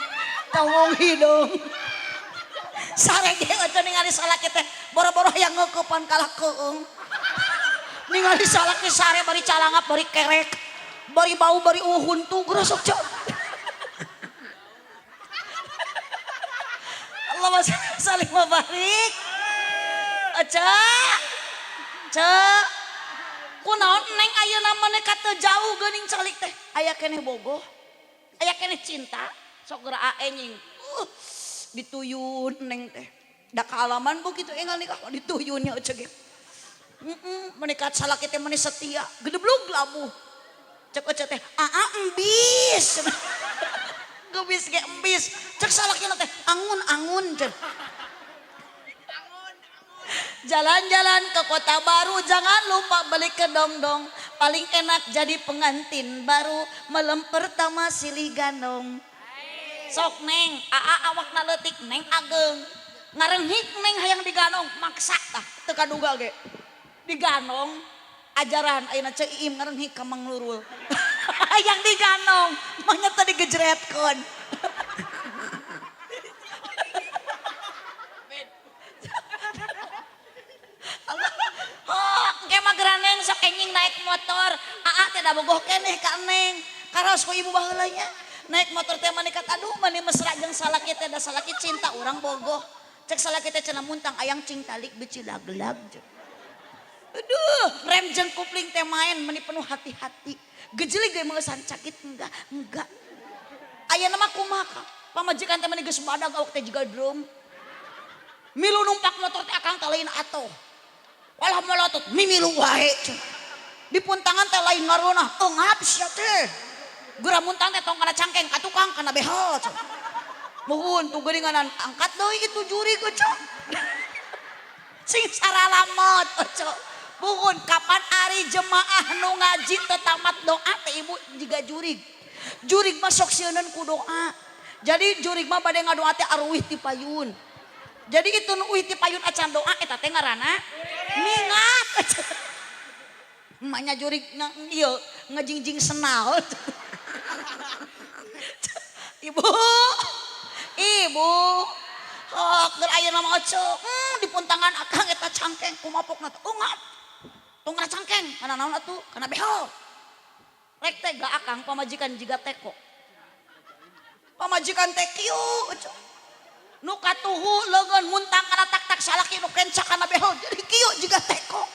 tongong hidung. Sare ge eueuh ningali salaki teh boro-boro hayang ngeukepan kalah keung. Ningali salaki sare bari calangap bari kerek. Bari bau bari huntu gerosok cok. Allahumma sholli wa barik. Aca. Cek. Kunaon neng ayeuna mah ka teu jauh geuning calik teh. Aya keneh bogoh. Aya keneh cinta. Sok geura ae nying. Dituyun neng teh. Da kaalaman bu kitu enggal nikah dituyun nya ece ge. Menikah salaki teh meni setia, gedeblug labuh. Cek ece teh, aa embis. Gebis ge embis. Cek salakina teh angun-angun cek. Jalan-jalan ke kota baru, jangan lupa beli ke dongdong. Paling enak jadi pengantin baru, malam pertama silih gandong. Sok neng, aa awakna leutik neng ageng. Ngarenghik neng hayang digandong, maksa tah teu kaduga ge. Digandong, ajaran ayeuna Ceu Iim ngarenghik ka Mang Nurul. Hayang digandong, mah nya teh digejretkeun. Oh, engke mah geura neng sok enjing naik motor. Aa teh da bogoh keneh ka neng. Karaos ku ibu baheula nya. Naik motor teh manikat aduh mani mesra jeung salaki teh da salaki cinta urang bogoh. Cek salaki teh cenah muntang ayang cing talik beuci laglag. Aduh, rem jeung kupling teh main meni penuh hati-hati. Gejelig ge meusan cakit enggak, enggak. Ayeuna mah kumaha ka? Pamajikan teh meni geus badag awak teh jiga drum. Milu numpak motor teh akang teh lain atoh. Walah melotot mimilu wae cenah. Di puntangan teh lain ngareunah, eungap sia teh. Geura muntang teh tong kana cangkeng ka tukang kana behel cenah. Muhun tuh geuninganan angkat deui itu juri geucok. Sing saralamot oco. Muhun kapan ari jemaah nu ngaji teu tamat doa teh ibu jiga jurig. Jurig mah sok sieuneun ku doa. Jadi jurig mah bade ngadoa teh aruih ti payun. Jadi itu nu uih ti payun acan doa eta teh ngaranna mingat. Emaknya jurig ieu ngejingjing senal. Ibu, ibu, hok keur ayeuna mah oco, di puntangan akang eta cangkeng kumapokna teh ungap. Tong kana cangkeng, kana naon atuh? Kana behel. Rek teh ga akang pamajikan jiga teko. Pamajikan teh kieu oco. Nu katuhu leungeun muntang kana tak-tak salaki nu kencak kana behel jadi kieu jiga teko.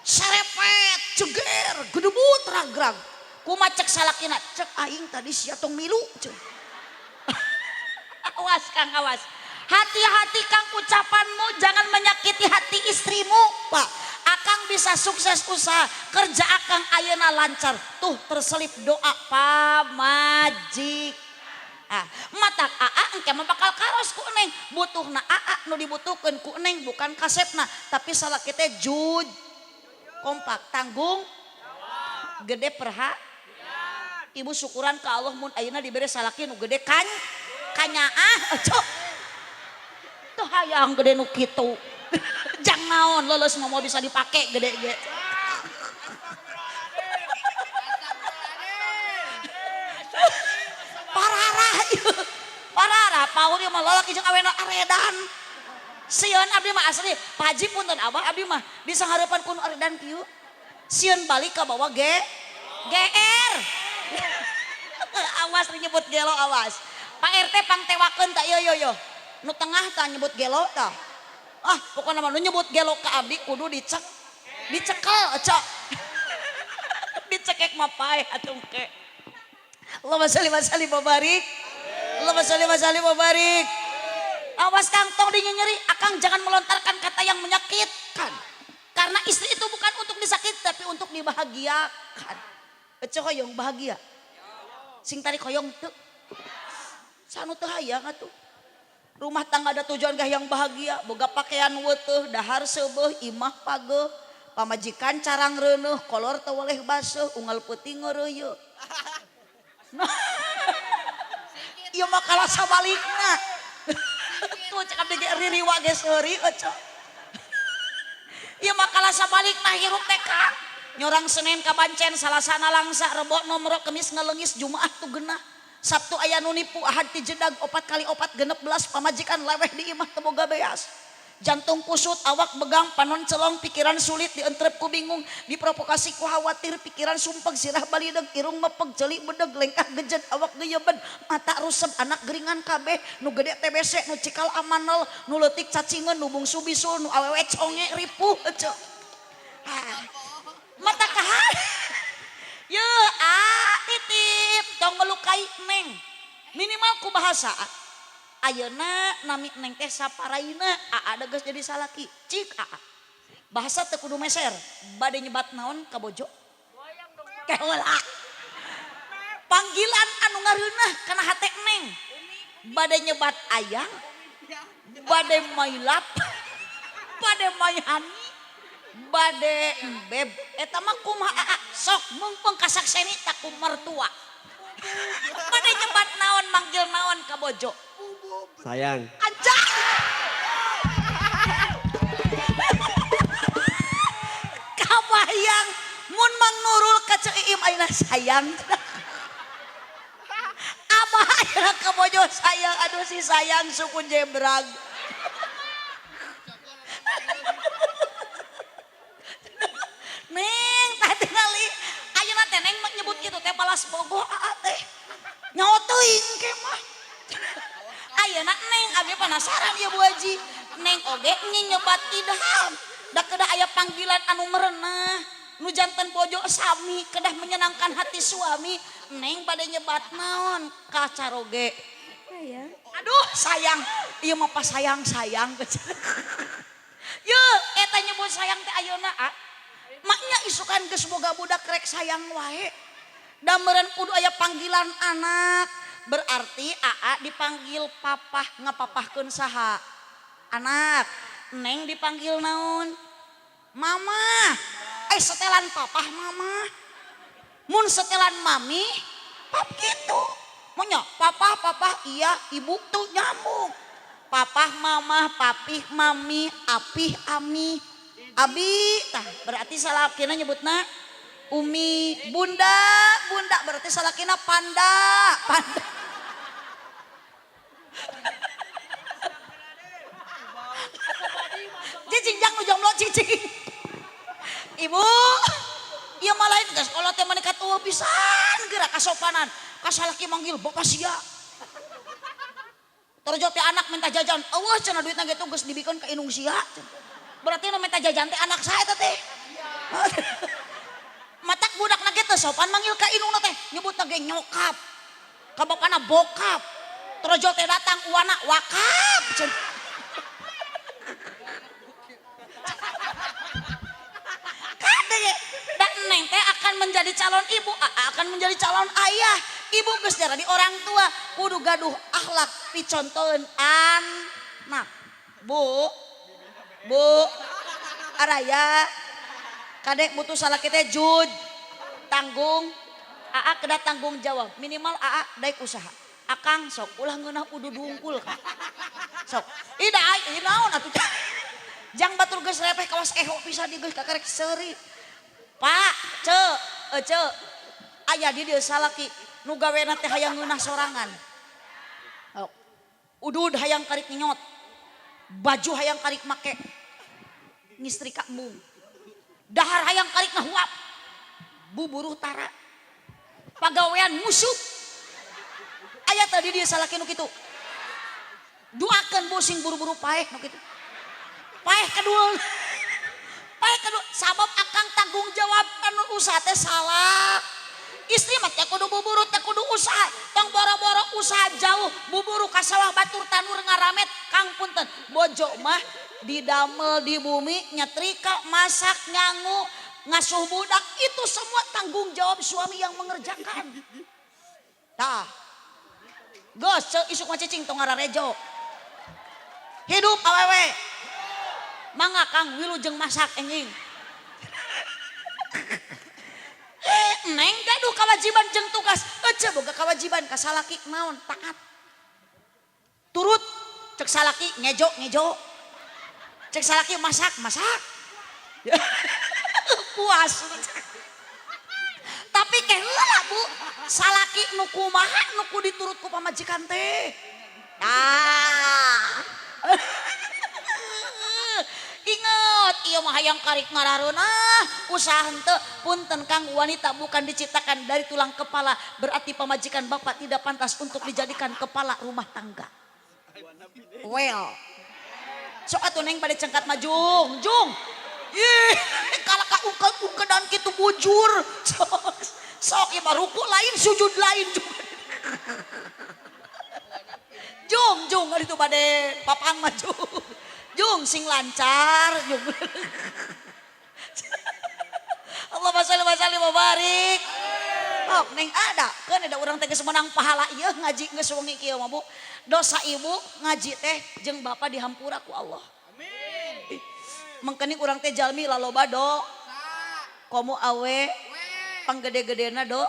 Serepet, ceger, gedebut ragrag. Kumaha cek salakina? Cek aing tadi sia tong milu cek. Awas Kang, awas. Hati-hati Kang ucapanmu jangan menyakiti hati istrimu, Pak. Akang bisa sukses usaha, kerja akang ayeuna lancar. Tuh terselip doa pamajik. Ah, matak aa engke mah bakal karos ku neng. Butuhna aa nu dibutuhkeun ku neng bukan kasepna, tapi salaki teh juj kompak tanggung gede perha. Ibu syukuran ka Allah mun ayeuna dibere salaki nu gede kan kanyaah cok. Tuh hayang gede nu kitu. Jang naon leuleus mah moal bisa dipake gede ge. Pararah ieu. Pararah paur ieu mah lalaki jeung awena aredan. Sieun abdi mah asli, Pak Haji punten abah abdi mah disanghareupan ku nu aredan kieu. Sieun balik ka bawa G GR. Awas nyebut gelo awas. Pak RT pangtewakeun ta ieu yo yo. Nu tengah ta nyebut gelo ta. Ah, pokona mah nu nyebut gelo ka abdi kudu dicek. Dicekel cok. Dicekek mah paeh atuh engke. Allahumma sholli wa sallim wa barik. Allahumma sholli wa sallim wa barik. Awas Kang tong dinyenyeri, akang jangan melontarkan kata yang menyakitkan. Karena istri itu bukan untuk disakiti tapi untuk dibahagiakan. Ece hoyong bahagia. Sing tarik hoyong teu. Sanu teu hayang atuh. Rumah tangga ada tujuan gah yang bahagia, boga pakaian weteuh, dahar seubeuh, imah pageuh, pamajikan carang reuneuh, kolor teu weleh baseuh, unggal peuting ngeureuyeuh. Nah, ieu mah kalah sabalikna. Tuh cek abdi ge ririwa ge seuri ece. Ieu mah kalah sabalikna hirup teh Kang. Nyorang Senin kabancen, Salasa nalangsa, Rebo nomro, Kemis ngalengis, Jumaah tuh genah. Sabtu aya nu nipu, Ahad ti jedag, opat kali opat 16, pamajikan leweh di imah teu boga beas. Jantung kusut, awak begang, panon celong, pikiran sulit, dientrep ku bingung, diprovokasi ku khawatir, pikiran sumpek, sirah balideg, irung mepeg, ceuli bedeg, lengkah gejed, awak geyeben, mata rusep, anak geringan kabeh, nu gede TBC, nu cikal amanel, nu leutik cacingeun, nu bungsu bisul, nu awewe conge ripuh ece. Mata kahan. Ye, ah, titip tong melukai neng. Minimal ku bahasa. Ayeuna nami neng teh saparaina, aa da geus jadi salaki. Cik aa. Bahasa teu kudu meser, bade nyebat naon ka bojo? Keheula. Panggilan anu ngareunah kana hate neng. Bade nyebat ayang, bade my love, bade my honey, bade beb. Eta mah kumaha aa? Sok mumpung kasakseni tak ku mertua. Bade nyebat naon, manggil naon ka bojo? Sayang. Anjay. Kabayang mun Mang Nurul ka Ceu Iim ayeuna sayang. Abah ayeuna ka bojo sayang, aduh si sayang suku jebrag. Neng tah tingali ayeuna teh neng mah nyebut kitu teh balas bogoh aa teh. Nyaho teuing ke mah. Ayeuna neng abi penasaran ya Bu Haji. Neng oge nyebat idham. Da kedah aya panggilan anu merenah, nu janten bojo sami kedah menyenangkan hati suami. Neng bade nyebat naon ka caroge? Sayang. Aduh sayang, ieu mah pas sayang sayang. Yeuh, eta nyebut sayang teh ayeuna a. Maknya isukan geus boga budak rek sayang wae. Da meureun kudu aya panggilan anak. Berarti aa dipanggil papah, ngapapahkeun saha? Anak. Neng dipanggil naon? Mama. Setelan papah mama. Mun setelan mami, pap gitu. Monya papah papah iya, ibu tuh nyambung. Papah mama, papih mami, apih ami, abi. Tah berarti salakina nyebutna umi, bunda, bunda berarti salakina panda, panda. Cicing jang nu jomblo cicing. Ibu, ieu mah lain geus kolot teh meuni katuhu pisan geura kasopanan. Ka salaki manggil bapak sia. Torjo teh anak minta jajan, eueuh cenah duitna ge geus dibikeun ka indung sia. Berarti nu minta jajan teh anak saha eta teh? Matak budakna ge teu sopan manggil ka indungna teh, nyebutna ge nyokap. Ka bapana bokap. Torjo teh datang uana wakap cenah. Kade da neng teh akan menjadi calon ibu, akan menjadi calon ayah. Ibu geus jadi orang tua, kudu gaduh akhlak picontoeun anak. Bu, bu, araya, kadek butuh salaki teh jud, tanggung, aa kedah tanggung jawab, minimal aa daek usaha. Akang sok ulah ngeunah udud wungkul ka. Sok, ih da ai, ih naon atuh. Jang batur geus repeh kawas eho pisan ieu geus kakarek seuri. Pak, ce, ce, aya di dieu salaki nu gawena teh hayang ngeunah sorangan. Oh. Udud hayang karik nyot. Baju hayang karik make. Ngistrika embung. Dahar hayang karik ngahuap. Buburuh tara. Pagawean musuh. Aya tadi dia salaki nu kitu. Duakeun bu sing buru-buru paeh nu kitu. Paeh kedul. Paeh kedul sabab akang tanggung jawab anu usaha teh salah. Istri mah teh kudu buburu teh kudu usaha. Tong boro-boro usaha jauh, buburu ka sawah batur tanur ngaramet kang punten. Bojo mah didamel di bumi nyetrika, masak, nyangu, ngasuh budak, itu semua tanggung jawab suami yang mengerjakan. Tah. Geus ceu isuk mah cicing tong ngararejo. Hidup awewe. Mangga Kang wilujeng masak enjing. Neng gaduh kewajiban jeung tugas. Ece boga kewajiban ka salaki naon taat. Turut cek salaki ngejo ngejo. Cek salaki masak masak. Puas. Tapi ke heula, Bu, salaki nu kumaha nu kudu diturut ku pamajikan teh? Nah. Ingat, ieu mah hayang karik ngarareunah, usaha henteu. Punten Kang, wanita bukan diciptakan dari tulang kepala, berarti pamajikan Bapak tidak pantas untuk dijadikan kepala rumah tangga. Well. Sok atuh, Neng, pada cengkat maju, jung. Ih, kalau ka ungkedan kitu bujur. Sok, sok ieu mah ruku lain, sujud lain. Jung, jung, itu bade papang maju. Jung, sing lancar, jung. Allahumma sholli wa sallim wa barik. Oh, Neng, ada kan ada orang teh geus menang pahala ieu ngaji geus wengi kieu mah, Bu. Dosa ibu ngaji teh jeung bapak dihampura ku Allah. Amin. Mengkening urang teh jalmi laloba do. Komo awe panggede-gedena do.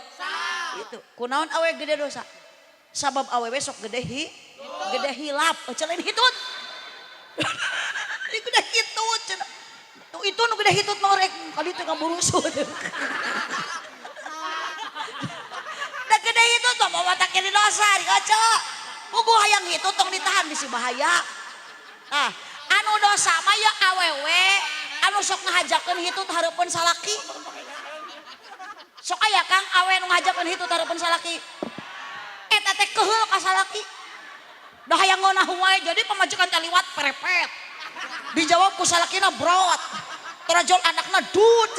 Itu. Kunaon awe gede dosa? Sabab awewe sok gede hi, gede hilap, oh, lain hitut. Gede hitut cenah. Tuh itu nu gede hitut norek kali itu ngaburusut. Da gede hitut mah matak jadi dosa dikaca. Puguh hayang hitut tong ditahan bisi bahaya. Ah, anu dosa mah ya awewe anu sok ngahajakeun hitut hareupeun salaki. Sok aya, Kang, awe nu ngahajakeun hitut hareupeun salaki. Eta teh keheul ka salaki. Da hayang ngeunah wae, jadi pamajikan teh liwat perepet. Dijawab ku salakina brot. Torajol anakna dut.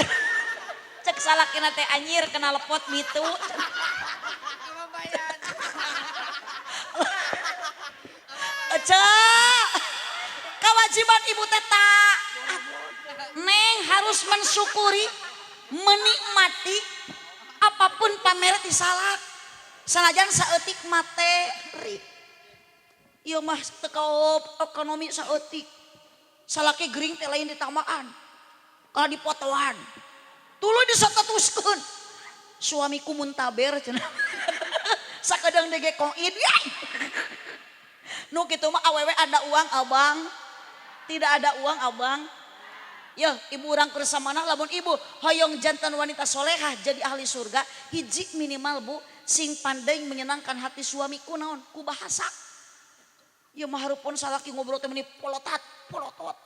Cek salakina teh, "Anjir, kena lepot mitu." Ece, kewajiban ibu teh taat. Neng harus mensyukuri, menikmati apapun pamer ti salak. Sanajan saeutik materi. Ieu mah teu kaop ekonomi saeutik. Salaki gering teh lain ditamaan. Kalau dipotoan. Tuluy disatatuskeun. Suamiku muntaber cenah. Sakedeung dege koin. Yai. Nu kitu mah awewe ada uang abang. Tidak ada uang abang. Ya, ibu urang keur samana, lamun ibu hoyong jantan wanita solehah jadi ahli surga, hiji minimal, Bu, sing pandai menyenangkan hati suami. Ku naon? Ku bahasa. Ya mah harupun salaki ngobrol teh meni polotat, polotot.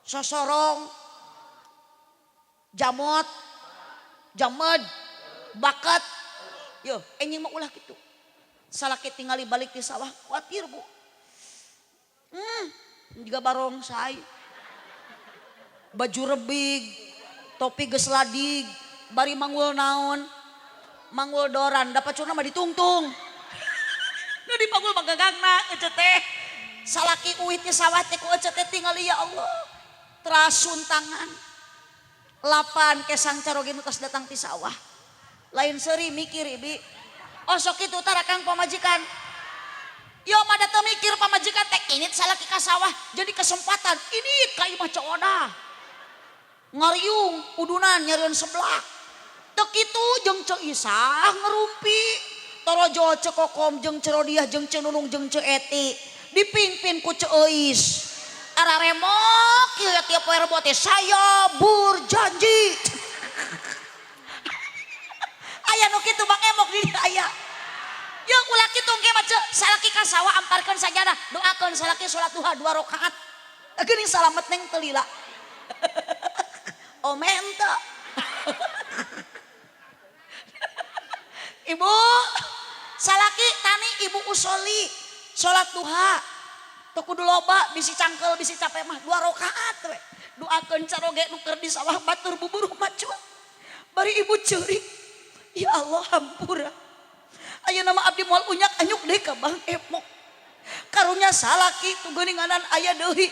Sosorong, jamot, jamed, bakat. Yo, enjing mah ulah kitu. Salaki tingali balik di sawah, khawatir, Bu. Juga barongsai. Baju rebig, topi geus ladig, bari manggul naon? Manggul doran, dapat curna mah ditungtung. Nu dipanggul mah gagangna ece teh. Salaki uih ti sawah teh ku ece teh tingali, ya Allah. Terasun tangan. Lapan kesang caroge nu tos datang ti sawah. Lain seuri mikir, ibi. Osok kitu tara kang pamajikan. Yo mah da teu mikir pamajikan teh ini salaki ka sawah jadi kesempatan ini ka imah coda. Ngariung udunan nyarian seblak. Teu kitu jeung Ceu Isah ngerumpi. Torojol Ceu Kokom jeung Ceu Rodiah jeung Ceu Nunung jeung Ceu Eti dipimpin ku Ceu Euis. Araremok kieu tiap poe Rebo teh, "Saya berjanji." Aya nu kitu, Bang Emok, di dieu aya. Ya ulah kitu engke mah, Ceu. Salaki ka sawah amparkeun sajadah, doakeun salaki salat duha 2 rakaat. Geuning salamet, Neng, teu lila. Ome henteu. Ibu, salaki tani, ibu usoli salat duha. Teu kudu loba, bisi cangkel, bisi capek mah 2 rakaat we. Doakeun caroge nu keur di sawah batur buburuh macul. Bari ibu ceurik. Ya Allah, hampura. Ayeuna mah abdi moal unyak anyuk deui ka Bang Emok. Karunya salaki tu geuninganan aya deui.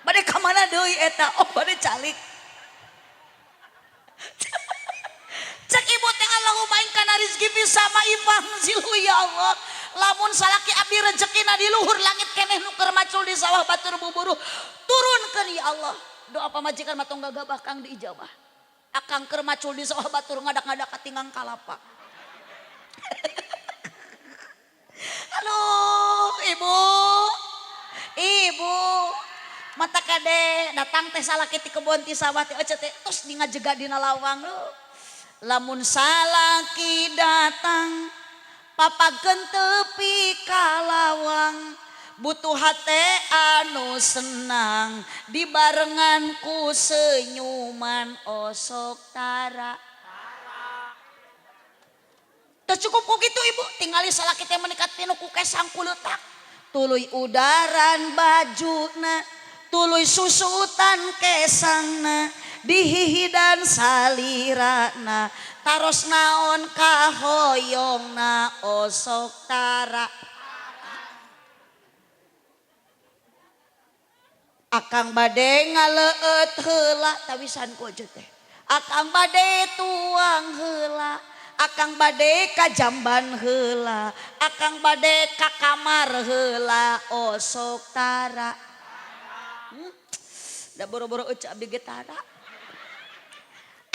Bade ka mana deui eta? Oh, bade calik. Cek ibu teh, "Allahumma in kana rizki fis sama'i fanzilhu," ya Allah. Lamun salaki abdi rezekina di luhur langit keneh nu keur macul di sawah batur buburuh, turunkeun ya Allah. Doa pamajikan mah tong gagabah, Kang, diijabah. Akang keur macul di sawah batur ngadak-ngadak katingang kalapa. Aduh, ibu. Ibu. Mata kade datang teh salaki ti kebon ti sawah teh ece teh tos di ngajega dina lawang. Lamun salaki datang papageun tepi ka lawang, butuh hate anu senang dibarengan ku senyuman osok tara. Teu cukup ku kitu ibu, tingali salaki teh menikat pinu ku kesang kuleutak. Tuluy udaran bajuna, tuluy susutan kesangna, dihihidan salirana, taros naon kahoyongna osok tara. Akang bade ngaleueut heula tawisan ku aja teh. Akang bade tuang heula, akang bade ka jamban heula, akang bade ka kamar heula osok tara. Da boro-boro euceu abdi ge tara.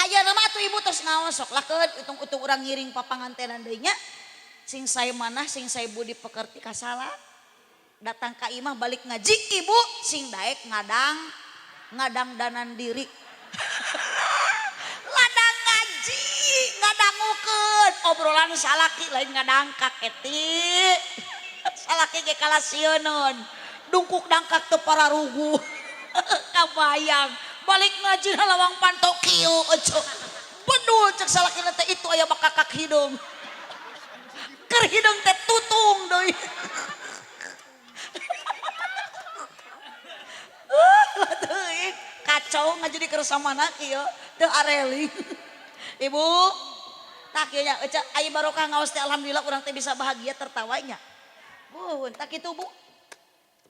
Ayeuna mah atuh ibu tos ngaos sok lakeun utung-utung urang ngiring papangantenan deui nya. Sing sae manah sing sae budi pekerti kasalah. Datang ka imah balik ngaji ibu sing daek ngadang danan diri. Ladang ngaji ngadangukeun obrolan salaki lain ngadangkak eti. Salaki ge kalasieun dungkuk dangkak teu pararugu. Kabayang balik ngaji lawang panto kieu euceu. Bedul cek salaki teh itu aya bakakak hidung. Keur hidung teh tutung deui. Kacau ngaji di kersamana kieu teu areling. Ibu tak kieu nya euceu aya barokah ngaos teh alhamdulillah urang teh bisa bahagia tertawanya. Buhun tak kitu Bu.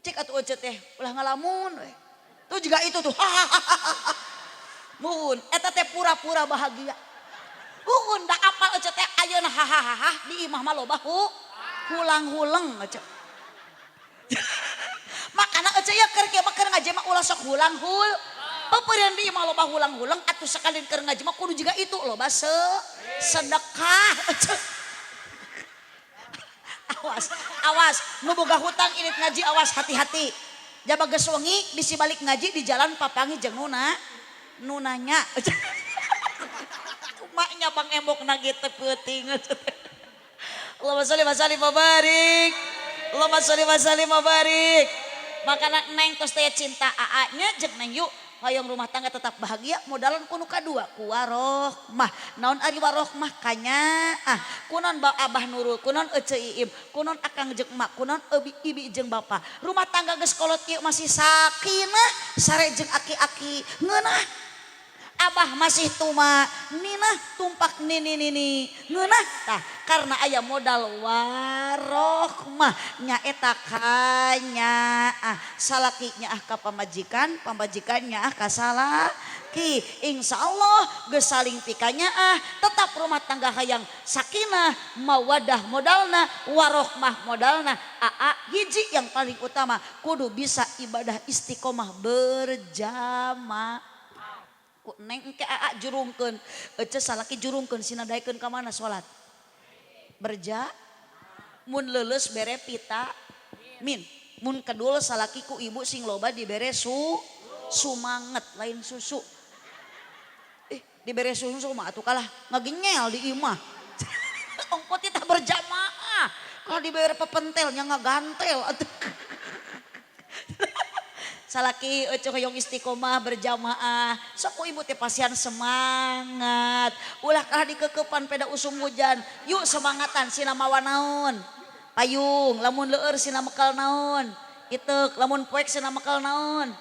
Cek atuh euceu teh ulah ngalamun we. Tuh juga itu tuh. Buhun eta teh pura-pura bahagia. Buhun da apal euceu teh ayeuna hahaha di imah mah loba hulang-huleng euceu. Makana euceu ya keur kieu mah keur ngaji mah ulah sok hulang-hul. Pepeurian di imah loba hulang-huleng atuh sakalin keur ngaji mah kudu jiga itu loba sedekah euceu. Awas, awas nu boga hutang init ngaji awas hati-hati. Jaba geus wengi bisi balik ngaji di jalan papangi jeung nuna nunanya. Kumaknya bang embok na ge teu peuting. Allahumma sholli wa sallim wa barik. Allahumma sholli wa sallim wa barik. Makana neng tos teh cinta aa-nya jeung neng yuk hoyong rumah tangga tetap bahagia modalan kuno kadua ku warohmah. Naon ari warohmah kanya ah kunon ba abah nurul kunon ece iim kunon akang jeung emak kunon ebi ibi jeung bapa. Rumah tangga geus kolot ieu masih sakinah sare jeung aki-aki ngeunah. Abah masih tuma ninah tumpak nini nini ngeunah tah karena aya modal warohmah nyaeta kanya ah salaki nyaah ka pamajikan pamajikan nyaah ka salaki. Insyaallah geus saling pikanya ah tetap rumah tangga hayang sakinah mawadah modalna warohmah modalna aa hiji yang paling utama kudu bisa ibadah istiqomah berjamaah. Ku neng engke aa jurungkeun ece salaki jurungkeun sina daekeun ka mana salat berja mun leuleus bere pita min mun kedul salaki ku ibu sing loba dibere sumanget lain susu dibere susu mah atuh kalah ngagenyel di imah. Ongko teh berjamaah kalau dibere pepentelnya ngagantel atuh. Salaki euceu hoyong istiqomah berjamaah sok ku ibu teh pasian semangat ulah kalah dikekepan peda usum hujan yuk semangatan sina mawa naon payung lamun leueur sina mekal naon iteuk lamun poek sina mekal naon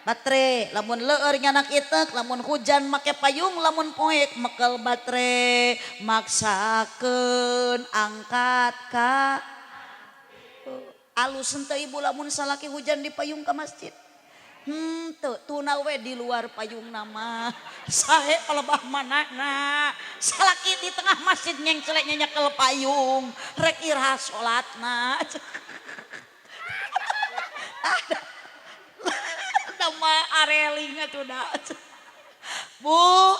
baterai lamun leueur nyanak iteuk lamun hujan make payung lamun poek mekal baterai maksakeun angkat ka alus henteu ibu lamun salaki hujan di payung ka masjid. Henteu tuna we di luar payung nama sahe palebah manana salaki di tengah masjid nyengcelek nyenyekel payung rek iraha salatna. Nama areling atuh da. Bu,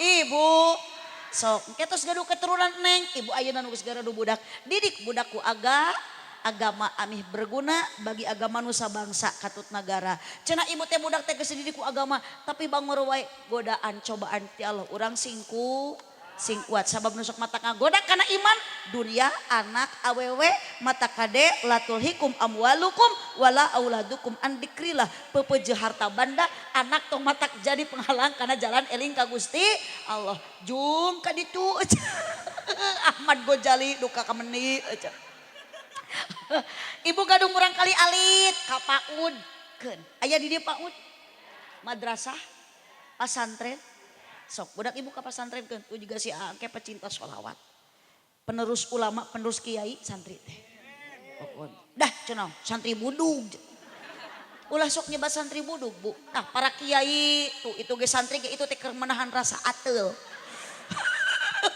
ibu sok engke tos gaduh keturunan neng ibu ayeuna nu geus gaduh budak didik budakku Agama amih berguna bagi agama nusa bangsa katut nagara. Cenah ibu teh budak teh geus dididik ku agama, tapi bangor wae godaan cobaan ti Allah. Urang sing kuat sabab nu sok matak ngagoda kana iman dunia, anak, awewe. Mata kade la tulhikum amwalukum wala auladukum an dzikrillah. Pepeje harta banda, anak tong matak jadi penghalang kana jalan eling ka Gusti Allah. Jung ka ditu, Ahmad Gojali duka kameni. Ibu gaduh murang kali alit ka PAUD keun. Aya di dieu PAUD, madrasah, pasantren? Sok budak ibu ka pasantren keun. Tuh juga si Angke pecinta sholawat, penerus ulama, penerus kiai, santri teh. Dah cenah santri budug, ulah sok nyebat santri budug, Bu. Nah, para kiai tuh itu ge santri ge, itu teh keur menahan rasa ateul.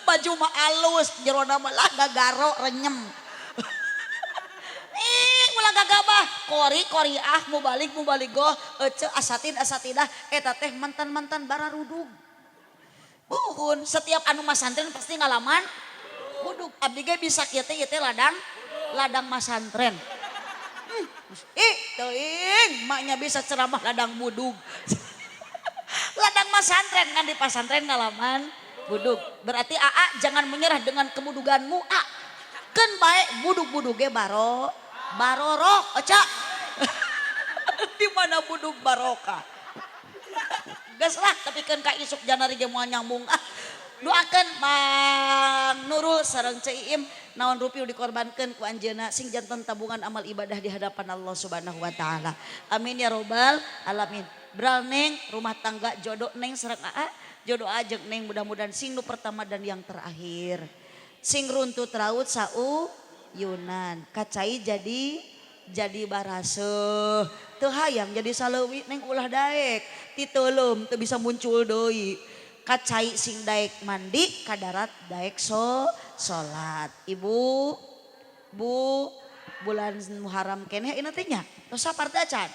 Baju mah alus, jerona mah lah gagaro renyem. Ih, ulah gagabah. Kori koriah, mubalig mubaligoh, ece asatid asatidah, eta teh mantan-mantan bararudug. Buhun, setiap anu masantren pasti ngalaman budug. Abdi ge bisa kieu teh, ieu teh ladang ladang masantren. Ih, teuing, maknya bisa ceramah ladang budug. Ladang masantren kan di pasantren ngalaman budug. Berarti AA jangan menyerah dengan kebuduganmu, A. Keun bae budug-budug ge baro barorok, oca. Di mana budug barokah. Geus lah, tapi kan ka isuk janari ge moal nyambung ah. Doakeun Mang Nurul sareng Ceu Iim, naon rupi dikorbankeun ku anjeunna sing janten tabungan amal ibadah di hadapan Allah Subhanahu wa taala. Amin ya robbal alamin. Bral neng, rumah tangga jodoh neng sareng aa, jodoh ajeng neng mudah-mudahan sing nu pertama dan yang terakhir. Sing runtut raut sauyunan, kacai jadi baraseuh. Teu hayang jadi saleuwi neng, ulah daek, titeuleum teu bisa muncul deui. Kacai sing daek mandi, kadarat daek salat. Ibu, Bu, bulan Muharram keneh ieu teh nya. Tos sapar teh acan?